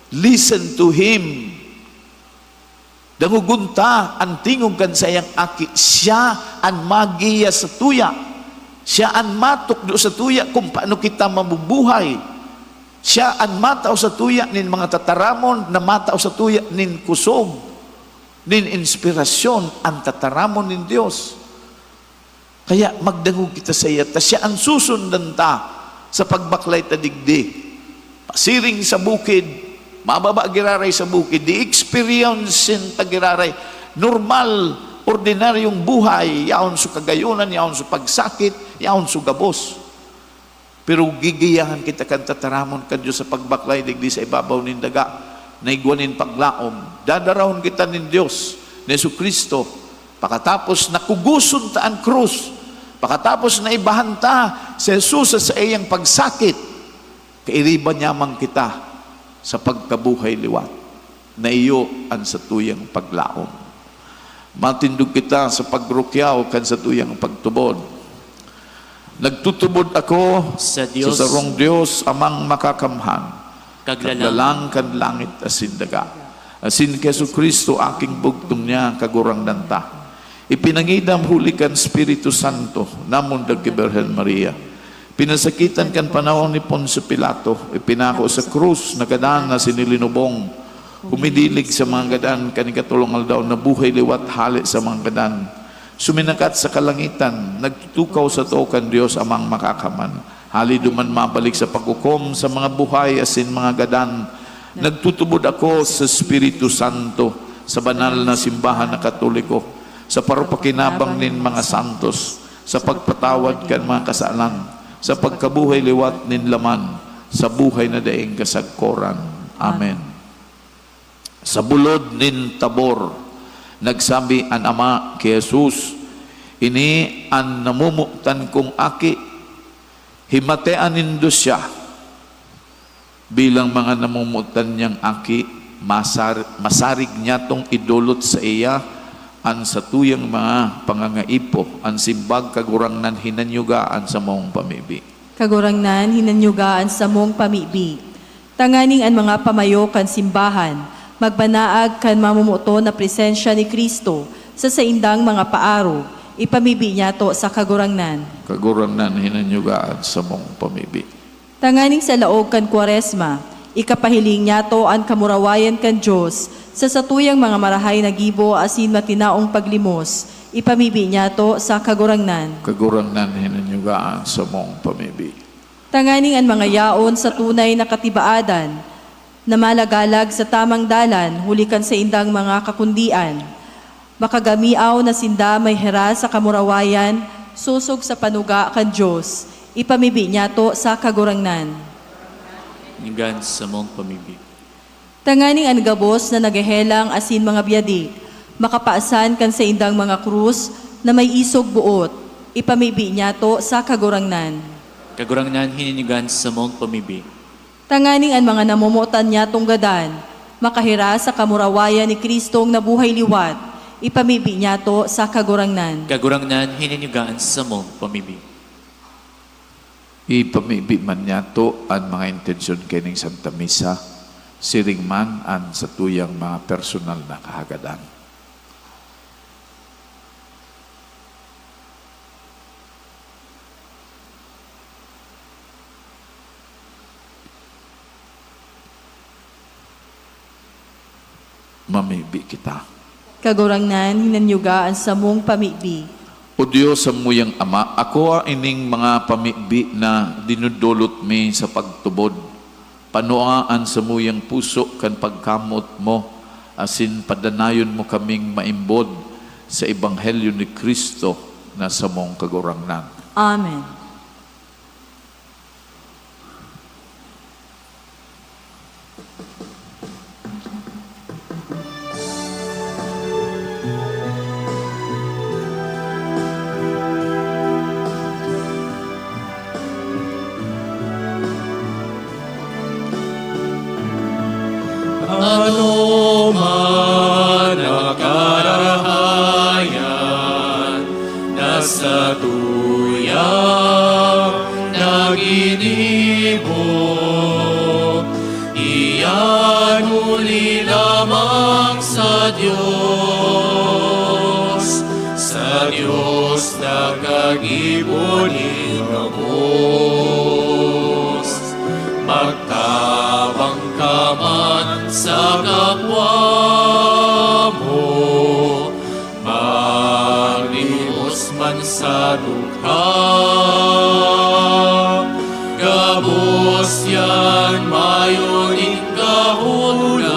Listen to him. Dangogon ta an tingog kan saiyang aki. Siya an magiya satuya. Siya an matukdo satuya kung paano kita mabubuhay. Siya an matao satuya nin mga tataramon na matao satuya nin kusog, nin inspirasyon, an tataramon nin Dios. Kaya magdangog kita saiya, ta siya an susundan ta sa pagbaklay ta digdi. Pasiring sa bukid, mababa giraray sa bukid, di-experience ta giraray. Normal, ordinaryong buhay, yaon sa kagayonan, yaon sa pagsakit, yaon sa gabos. Pero gigiyahan kita kan tataramon kan Dios sa pagbaklay digdi sa ibabaw nin daga na igwa nin paglaom. Dadarahon kita nin Dios, ni Jesu-Cristo, pakatapos na kugoson ta an krus, pakatapos na ibahan ta si Jesus sa saiyang pagsakit, kairiba niya man kita sa pagkabuhay liwat na iyo an satuyang paglaom. Matindog kita sa pagrukyaw kan satuyang pagtubod. Nagtutubod ako sa Sa Dios, sarong Dios, Amang Makakamhan, Kaglalang. Kaglalang kan langit asin daga, asin kay Jesu-Cristo, aking bugtong niya, Kagurangnan ta. Ipinangidam huli kan Espiritu Santo, namundag ki Birhen Maria. Pinasakitan kan panahon ni Poncio Pilato, ipinako sa krus, nagadan asin ilinubong. Humidilig sa mga gadan kan ikatolong aldaw na buhay liwat hale sa mga gadan. Suminakat sa kalangitan, nagtutukaw sato kan Dios Amang Makakaman. Hali duman mabalik sa paghukom sa mga buhay asin mga gadan. Nagtutubod ako sa Espiritu Santo, sa banal na simbahan na Katoliko, sa parupakinabang nin mga santos, sa pagpatawad kan mga kasalan, sa pagkabuhay liwat nin laman, sa buhay na daing kasagkoran. Amen. Sa bulod nin Tabor, nagsabi an Ama ki Jesus, "Ini an namomotan kong Aki, himatea nindo siya." Bilang mga namomotan niyang aki, masar-, masarig niyatong idolot saiya an satuyang mga pangangaipo. An simbag, Kagurangnan, hinanyuga an samong pamibi. Kagurangnan, hinanyuga an samong pamibi. Tanganing an mga pamayo kan simbahan magbanaag kan mamomoton na presensya ni Cristo sa saindang mga paarog, ipamibi niyato sa Kagurangnan. Kagurangnan, hinanyuga an samong pamibi. Tanganing sa laog kan Kwaresma, ikapahiling niyato an kamurawayan kan Dios sa satuyang mga marahay na gibo asin matinaong paglimos, ipamibi niyato sa Kagurangnan. Kagurangnan, hinanyuga an samong pamibi. Tanganing an mga yaon sa tunay na katibaadan, na malagalag sa tamang dalan huli kan saindang mga kakundian, makagamiaw na sinda may heras sa kamurawayan, sosog sa panuga kan Dios, ipamibi niyato sa Kagurangnan. Ninggan sa samong pamibi. Tanganing an gabos na naghehelang asin mga biyadi, makapasan kan saindang mga krus na may isog boot, ipamibi niyato sa Kagurangnan. Kagurangnan, hinanyuga an samong pamibi. Tanganing an mga namomotan niyatong gadan, makahiras sa kamurawayan ni Cristong nabuhay liwat, ipamibi niyato sa Kagurangnan. Kagurangnan, hinanyuga an samong pamibi. Ipamibi man niyato an mga intensyon kaining Santa Misa, siring man an satuyang mga personal na kahagadan. Mamibi kita. Kagurangnan, hinanyuga an samong pamibi. O Dios, samuyang Ama, akoa ining mga pamibi na dinodolot mi sa pagtubod. Panua an samuyang puso kan pagkamoot mo, asin padanayon mo kaming maimbod sa ebanghelyo ni Cristo na samong Kagurangnan. Amen. Ano man na karahayan na satuyang naginibo, iyan huli lamang sa Dios, sa Dios na kagibo nin gabos. Magtabang ka man sa kapwa mo, maglimos man sa dukha, gabos yan mayo nin kahulogan,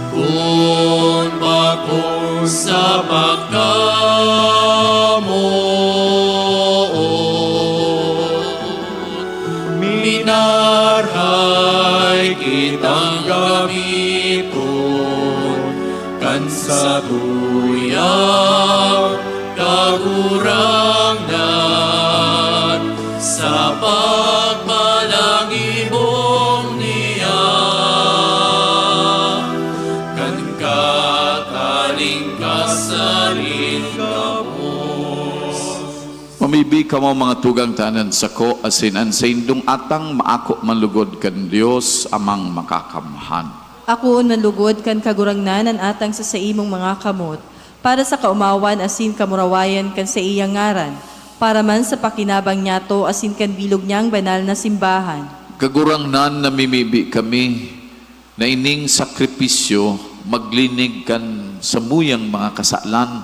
kun bako sa pagkamoot. Minarahay kitang gamiton kan satuyang Kagurangnan sa pagbalangibong niya kan katalingkasan nin gabos. Mamibi kamo, mga tugang, ta an sako asin an saindong atang maako man lugod kan Dios Amang Makakamhan. Akoon man lugod kan Kagurangnan an atang sa saimong mga kamot, para sa kaomawan asin kamurawayan kan saiyang ngaran, para man sa pakinabang niyato asin kan bilog niyang banal na simbahan. Kagurangnan, namimibi kami Na ining sakripisyo maglinig kan samuyang mga kasalan,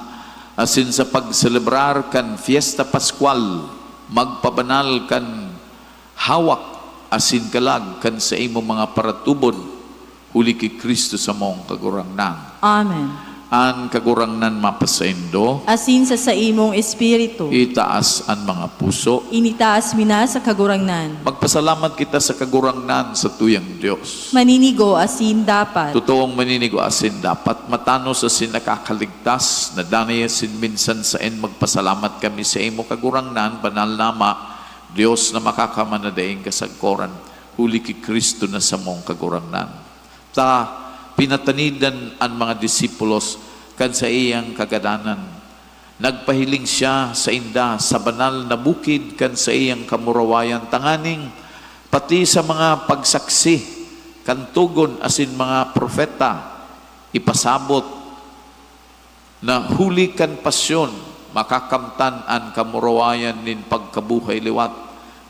asin sa pagselebrar kan Fiesta Pascual, magpabanal kan hawak asin kalag kan saimong mga paratubod, huli ki Cristo samong Kagurangnan. Amen. An Kagurangnan mapasaindo. Asin sa saimong espiritu. Itaas an mga puso. Initaas mi na sa Kagurangnan. Magpasalamat kita sa Kagurangnan, sa tuyang Dios. Maninigo asin dapat. Totoong maninigo asin dapat, matanos asin nakakaligtas, na danay asin minsan saen magpasalamat kami sa imo, Kagurangnan, banal na Ama, Dios na makakamana daing kasagkoran, huli ki Cristo na samong Kagurangnan. Ta pinatanidan an mga disipulos kan saiyang kagadanan. Nagpahiling siya sainda sa banal na bukid kan saiyang kamurawayan, tanganing pati sa mga pagsaksi kan togon asin mga propeta ipasabot na huli kan pasyon, makakamtan an kamurawayan nin pagkabuhay liwat.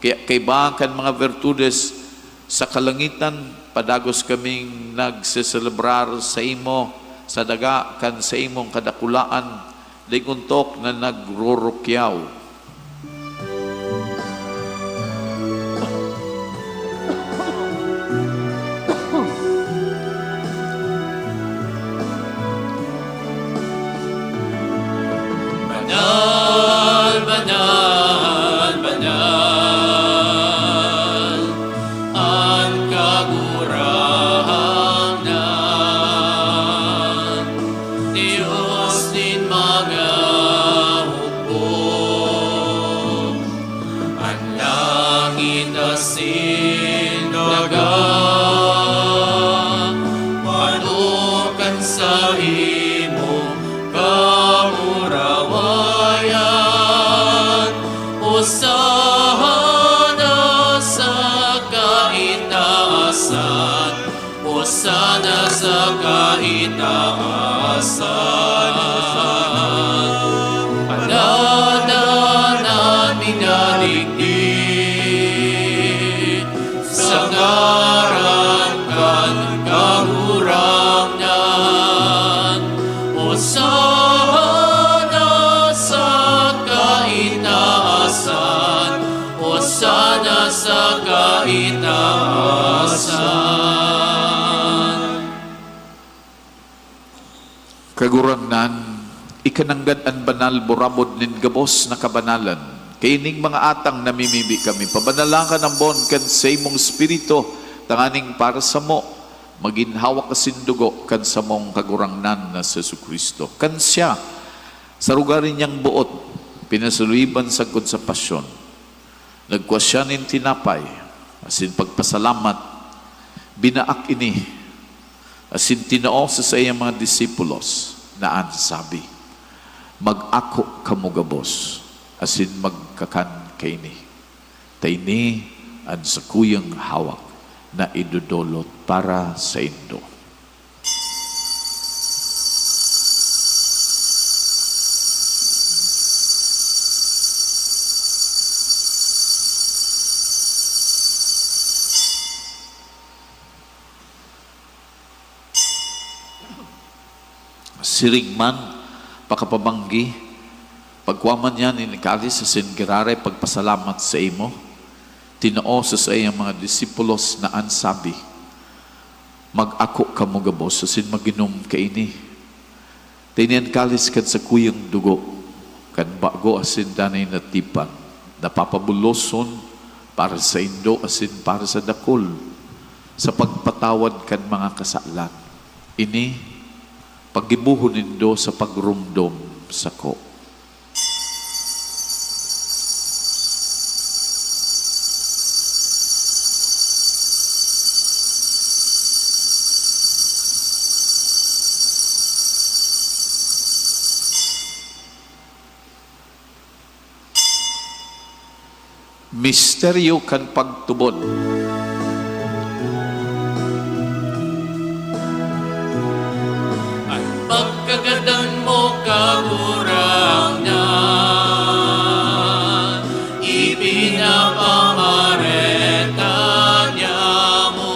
Kaya kaiba kan mga virtudes sa kalangitan, padagos kaming nagseselebrar saimo sa daga kan saimong kadakulaan, daing ontok na nagrurukyaw. Banal, banal, banal, an Kagurangnan, Dios nin mga hukbo. An langit asin daga pano kan saimong kamurawayan. Hosana sa kaitaasan. Hosana sa kaitaasan. Panadan an minadigdi sa ngaran kan Kagurangnan. Hosana sa kaitaasan. Hosana sa kaitaasan. Kagurangnan, ikananggad an banal burabod nin gabos na kabanalan. Kaining mga atang namimibi kami, pabanalakan an boon kan saimong Espiritu, tanganing para samo, magin hawak asin dugo kan samong Kagurangnan na si Jesu-Cristo. Kan siya, sa lugar niyang boot, pinasuluiban sagkod sa pasyon, nagkua siya nin tinapay, asin pagpasalamat, binaak ini, asin tinao sa saiyang mga disipulos, na an sabi, "Mag-ako kamo gabos, asin magkakan kaini. Ta ini an sakuyang hawak na idodolot para saindo." Siring man, pakapabanggi, pagkua man niya nin kalis asin giraray pagpasalamat saimo, tinao sa saiyang mga disipulos na an sabi, "Mag-ako kamo gabos asin mag-inom kaini. Ta ini an kalis kan sakuyang dugo kan bago asin danay na tipan, na papabuloson para saindo asin para sa dakul, sa pagpatawad kan mga kasalan. Ini, paggibohon nindo sa pagromdom sako." Misteryo kan pagtubod. An pagkagadan mo, Kagurangnan, ipinapamareta niamo.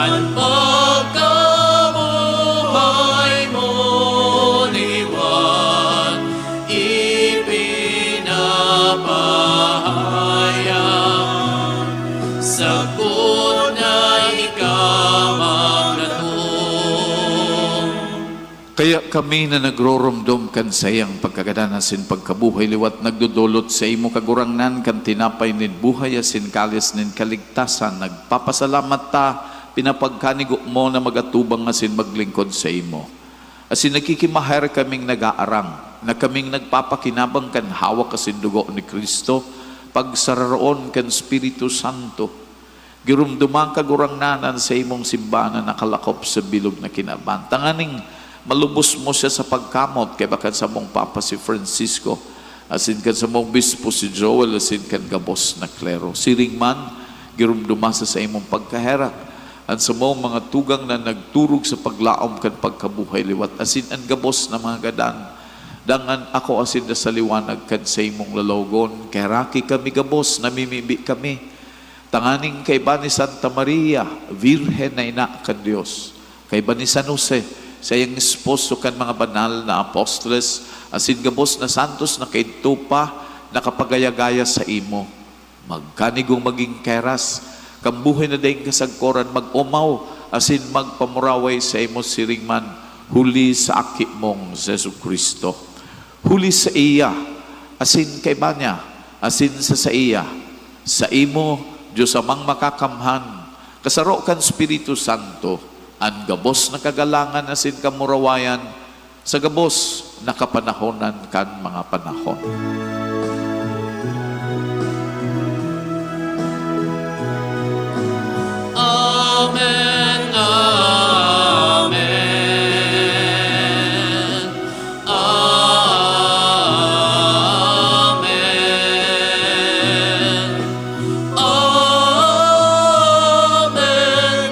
An pagkabuhay mo liwat ipinapahayag, sagkod na ika magdatong. Kaya kami na nagroromdom kan saiyang pagkagadan asin pagkabuhay liwat, nagdodolot saimo, Kagurangnan, kan tinapay nin buhay asin kalis nin kaligtasan, nagpapasalamat ta, pinapagkanigo mo na mag-atubang asin maglingkod saimo. Asin nagkikimaher kaming nag-aarang, na kaming nagpapakinabang kan hawak asin dugo ni Cristo, pagsararoon kan Espiritu Santo. Giromdoman, Kagurangnan, an saimong simbahan na nakalakop sa bilog na kinaban, tanganing malubos mo siya sa pagkamot, kaiba kan samong Papa si Francisco, asin kan samong Obispo si Joel, asin kan gabos na klero. Siring man, giromdoma sa saimong pagkaherak an samong mga tugang na nagturog sa paglaom kan pagkabuhay liwat, asin an gabos na mga gadan, dangan ako asin da sa liwanag kan saimong lalawogon. Kaheraki kami gabos, namimibi kami, tanganing kaiba ni Santa Maria, Birhen na ina kan Dios, kaiba ni San Jose, saiyang esposo, kan mga banal na apostoles, asin gabos na santos na kaidto pa nakapagaya-gaya saimo, magkanigong magin keras kan buhay na daing kasagkoran, mag-omaw asin magpamuraway saimo siring man, huli sa Aki mong Jesu-Cristo. Huli saiya, asin kaiba niya, asin sa saiya, saimo, Dios Amang Makakamhan, kasaro kan Espiritu Santo, an gabos na kagalangan asin kamurawayan, sa gabos na kapanahonan kan mga panahon. Amen, amen, amen. Amen,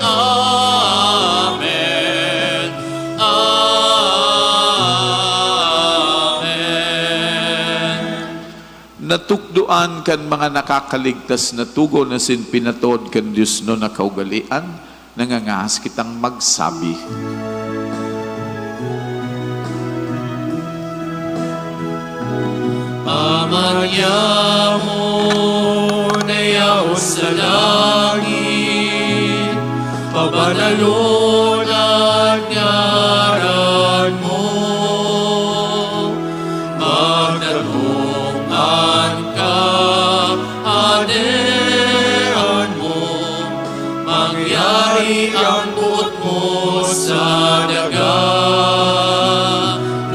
amen, amen. Natukdoan kan mga nakakaligtas na tugon asin pinatod kan diosnon na kaugalean, nangangahas kitang magsabi. Ama niamo na yaon sa langit, pabanalon an ngaran mo. Magdarong an kahadean mo, mangyari an boot mo sa daga,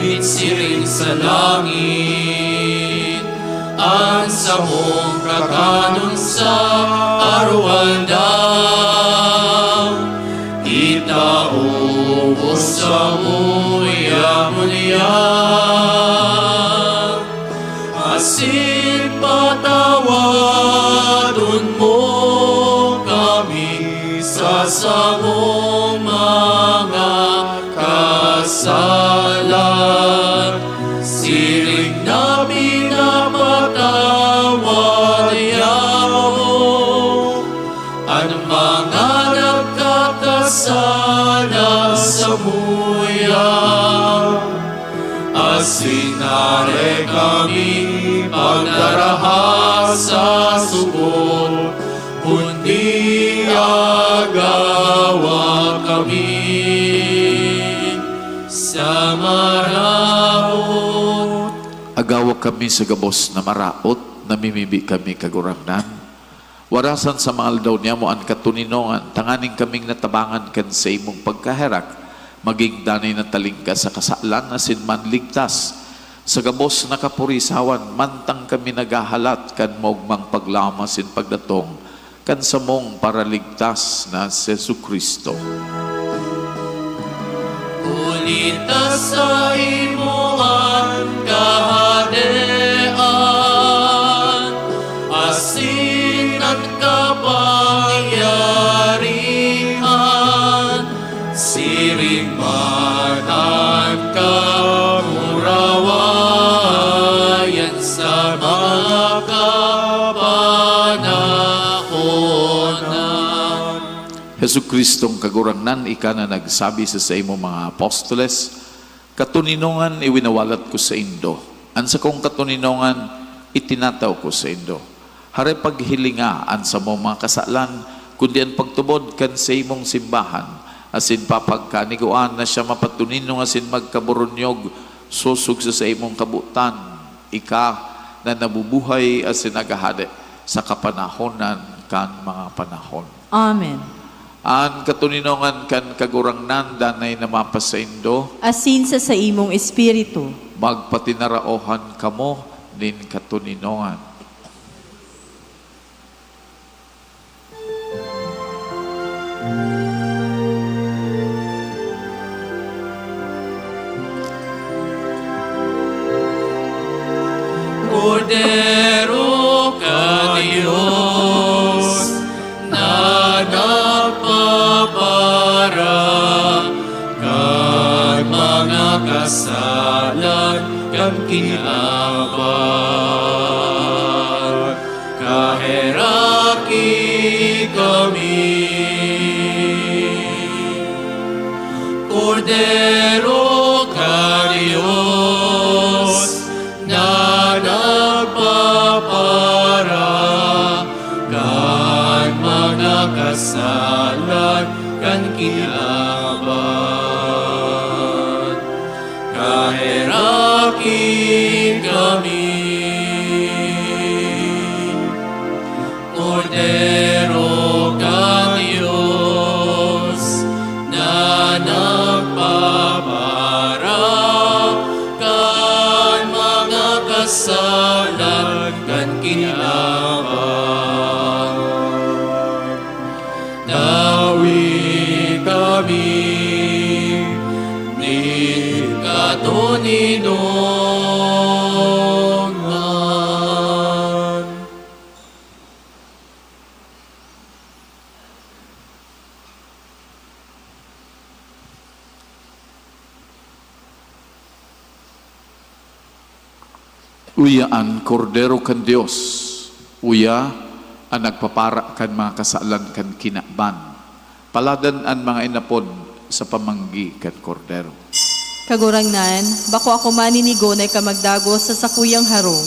nin siring sa langit. An samong kakanon sa araw-aldaw, itao mo samuya ngunyan, asin patawadon mo kami sa samong mga kasalan, siring na pinapatawad niamo an mga nagkakasala samuya. Asin dai kami pagdaraha sa sugod, kundi agawa kami sa maraot. Agawa kami sa gabos na maraot, namimibi kami, Kagurangnan. Warasan sa mga aldaw niyamo an katoninongan, tanganing kaming natabangan kan saimong pagkaherak, magin danay na talingkas sa kasalan asin manligtas sa gabos na kapurisawan, mantang kami naghahalat kan maogmang paglaom asin pagdatong kan samong Paraligtas na si Jesu-Cristo. Huli ta saimo an kahadean, asin an kapangyarihan, siring man an kamurawayan sa mga kapanahonan. Jesu-Cristong Kagurangnan, ika na nagsabi sa saimong mga apostoles, "Katoninongan iwinawalat ko saindo, an sakong katoninongan itinataw ko saindo." Hare, paghilinga an samong mga kasalan, kundi an pagtubod kan saimong simbahan, asin papagkanigoan na siya mapatonino asin magkaburunyog sosog sa saimong kabotan, ika na nabubuhay asin naghahade sa kapanahonan kan mga panahon. Amen. An katoninongan kan Kagurangnan danay na mapasaindo. Asin sa saimong espiritu. Magpatinaraohan kamo nin katoninongan. Kordero kan Dios na nagpapara kan mga kasalan kan kinaban. Kaheraki kami, Kordero kan Dios, na nagpapara kan mga kasalan kan kinaban. Kaheraki kami, Kordero kan Dios, na nagpapara kan mga kasalan kan kinaban. Tawi kami nin katoninongan. Uya an Kordero kan Dios, uya an nagpapara kan mga kasalan kan kinaban. Paladan an mga inapod sa pamanggi kan Kordero. Kagurangnan, bako ako maninigo na ika magdagos sa sakuyang harong,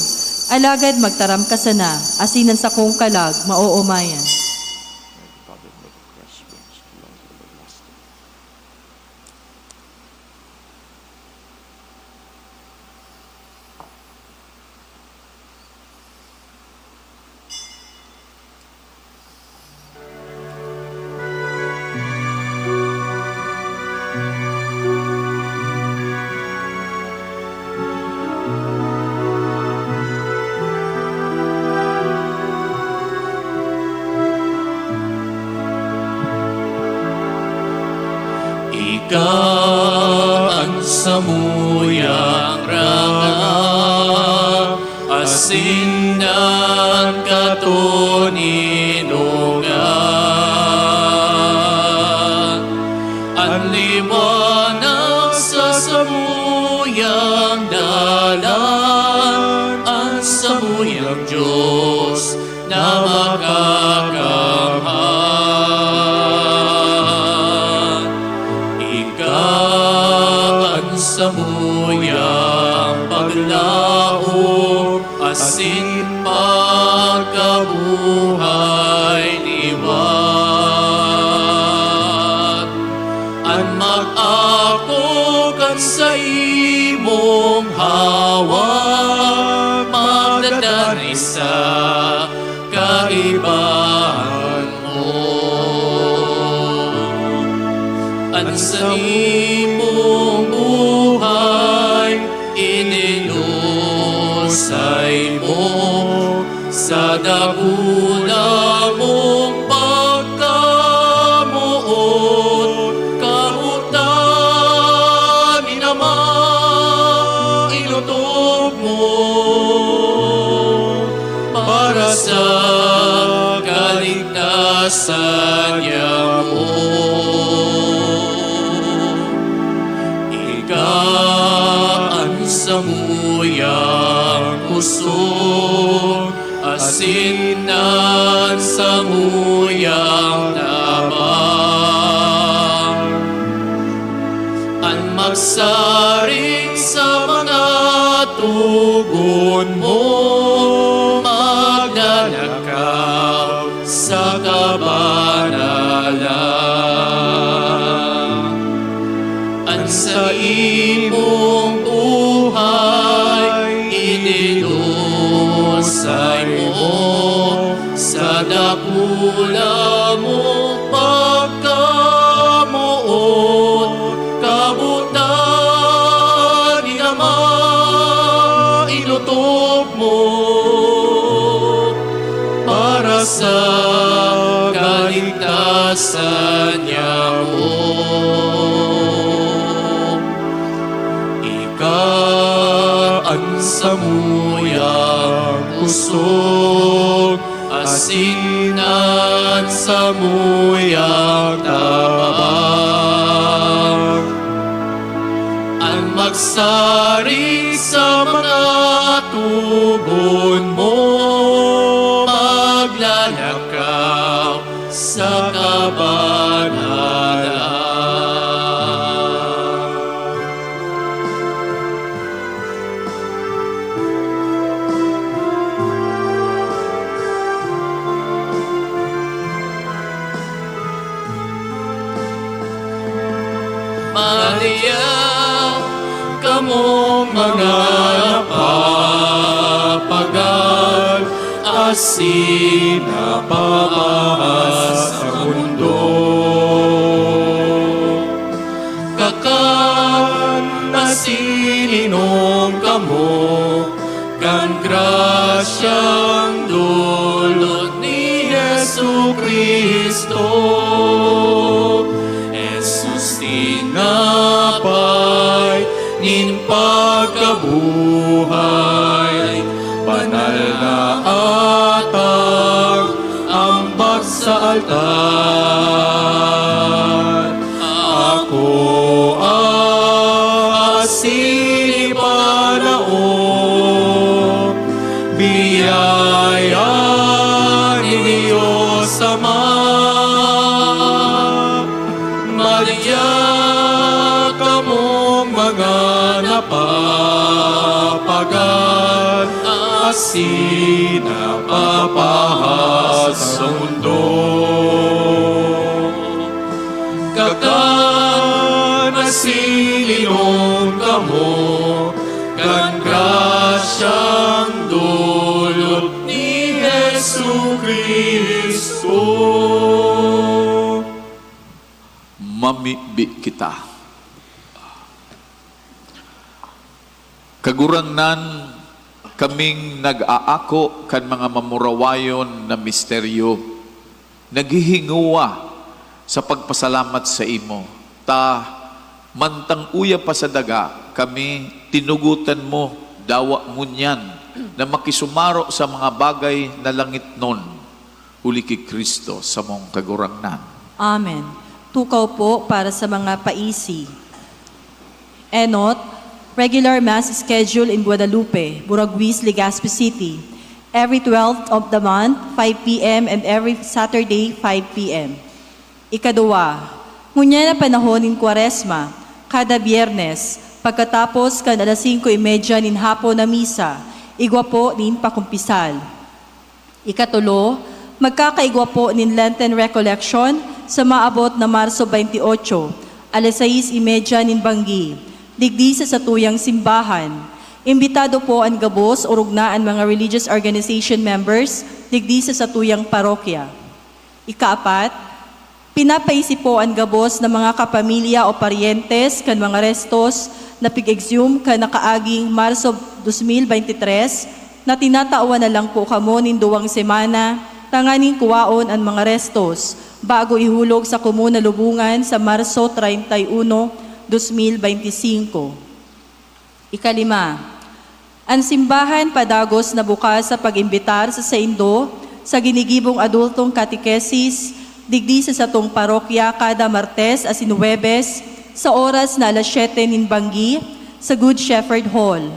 alagad magtaram ka sana, asin an sakong kalag maoomayan. Ika an samuyang ranga asin an katoninongan, an liwanag sa samuyang dalan, an samuyang Dios na makakamhan. Ika an samuyang paglaom asin pagkabuhay liwat. An mag-ako kan saimong hawak magdadanay sa kaibahan mo. An saimong buhay itinusay mo sa dakula mong pagkamoot. Kamotan ni Ama, inutob mo para sa kaligtasan niamo. Ika an samuyang pusog asin an samuyang tabang. Saring sa mga tugon mo, maglalakaw sa kabanalan. An saimong buhay idinusay mo sa dakula mong pagkamoot, kabutan ni Ama inutob mo para sa kaligtasan niya. Ika an samuyang kusog, asin an samuyang tabang. An magsarig sa mga tugon mo, maglalakaw sa kabanalan. Maria, kamong mga napapagal, asin napapaas sa mundo. Kakan asin inom kamo kan grasyang dulot ni Jesu-Cristo. Jesus, tinapay nin pagkabuhay, banal na atang ambak sa altar. Ako asin ipanao biyaya ni Dios Ama. Maria, kamong mga napapagal, asin napapahas sa mundo. Kakan asin inom kamo kan grasyang dulot ni Jesu-Cristo. Mamibi kita. Kagurangnan, kaming nag-aako kan mga mamurawayon na misteryo, naghihingowa sa pagpasalamat saimo, ta mantang uya pa sa daga, kami tinugotan mo, dawa ngunyan na makisumaro sa mga bagay na langitnon, huli ki Cristo, samong Kagurangnan. Amen. Tukaw po para sa mga paisi. Enot, regular mass schedule in Guadalupe, Buraguis, Legazpi City, every twelfth of the month, five p m, and every Saturday, five p m. Ikaduwa, ngunyan na panahon nin Kwaresma, kada Biyernes, pagkatapos kan alas singko y media nin hapon na misa, igwa po nin pakumpisal. Ikatulo, magkakaigwa po nin Lenten Recollection sa maabot na Marso twenty-eight, alas sais y media nin banggi, digdi sa satuyang simbahan. Imbitado po an gabos orog na an mga religious organization members digdi sa satuyang parokya. Ikaapat, pinapaisi po an gabos na mga kapamilya o paryentes kan mga restos na pig-exhume kan nakaaging Marso dos mil bente tres, na tinatawan na lang po kamo nin duwang semana tanganing kuwaon an mga restos bago ihulog sa Komuna Lubungan sa Marso treinta y uno, dos mil bente y cinco. Ikalima, an simbahan padagos na bukas sa pag-imbitar sa saindo sa ginigibong adultong katekesis digdi sa satong parokya kada Martes asin Huwebes sa oras na alas siyete nin banggi sa Good Shepherd Hall.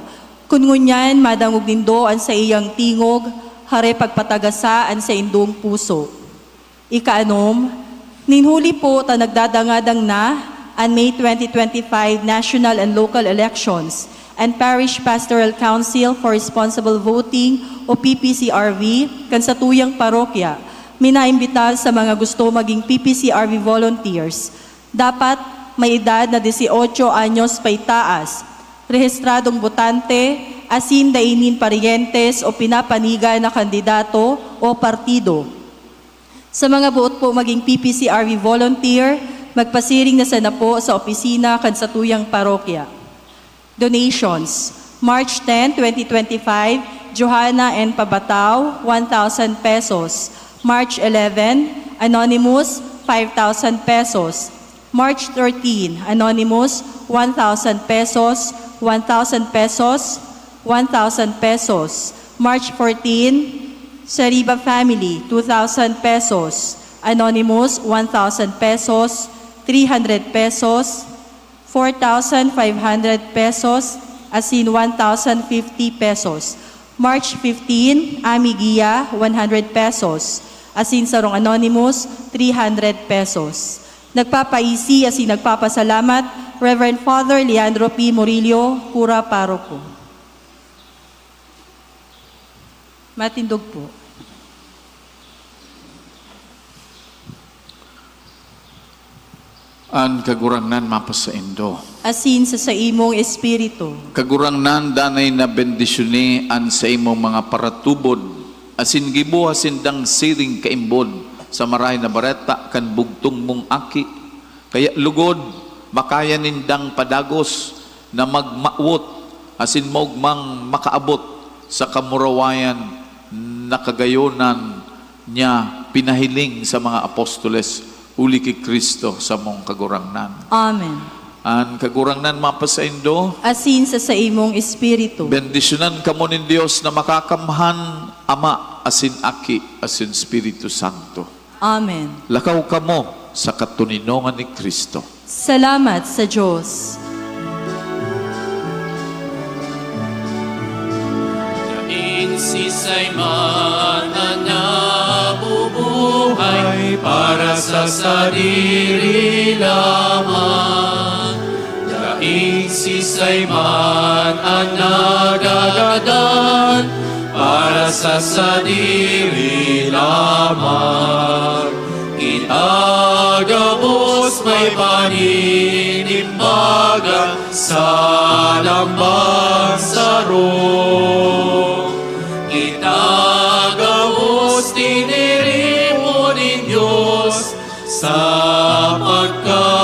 Kun ngunyan madangog nindo an saiyang tingog, hare pagpatagasa an saindong puso. Ikaanom, nin huli po ta nagdadangadang na an May twenty twenty-five national and local elections and Parish Pastoral Council for Responsible Voting o P P C R V kan satuyang parokya. Minaimbitar sa mga gusto maging P P C R V volunteers. Dapat may edad na dieciocho anyos paitaas, rehistradong botante, asin dai nin paryentes o pinapanigan na kandidato o partido. Sa mga boot po maging P P C R V volunteer, magpasiring na sana po sa opisina kan satuyang parokya. Donations. March ten, twenty twenty-five, Johanna N. Pabatao, one thousand pesos. March eleven, Anonymous, five thousand pesos. March thirteen, Anonymous, one thousand pesos, one thousand pesos, one thousand pesos. March fourteen, Sariba Family, two thousand pesos. Anonymous, one thousand pesos, three hundred pesos, four thousand five hundred pesos, asin one thousand fifty pesos. March fifteen, Ami Gia, one hundred pesos, asin sarong anonymous, three hundred pesos. Nagpapaisi asin nagpapasalamat, Reverend Father Leandro P. Murillo, Kura Paroko. Matindog po. An Kagurangnan mapasaindo. Asin sa saimong espiritu. Kagurangnan, danay na bendisyoni an saimong mga paratubod, asin giboha sindang siring kaimbod sa Marahay na Bareta kan bugtong mong Aki. Kaya lugod, makaya nindang padagos na magmawot asin maogmang makaabot sa kamurawayan na kagayonan niya pinahiling sa mga apostoles, huli ki Cristo samong Kagurangnan. Amen. An Kagurangnan mapasaindo. Asin sa saimong espiritu. Bendisyonan kamo nin Dios na makakamhan, Ama, asin Aki, asin Espiritu Santo. Amen. Lakaw kamo sa katoninongan ni Cristo. Salamat sa Dios. Daing sisay man an nabubuhay para sa sadiri lamang. Daing sisay man an nagagadan para sa sadiri lamang. Kita gabos may paninimbaga sa lambang saro. Kita gabos tiniripo nin Dios sa pagka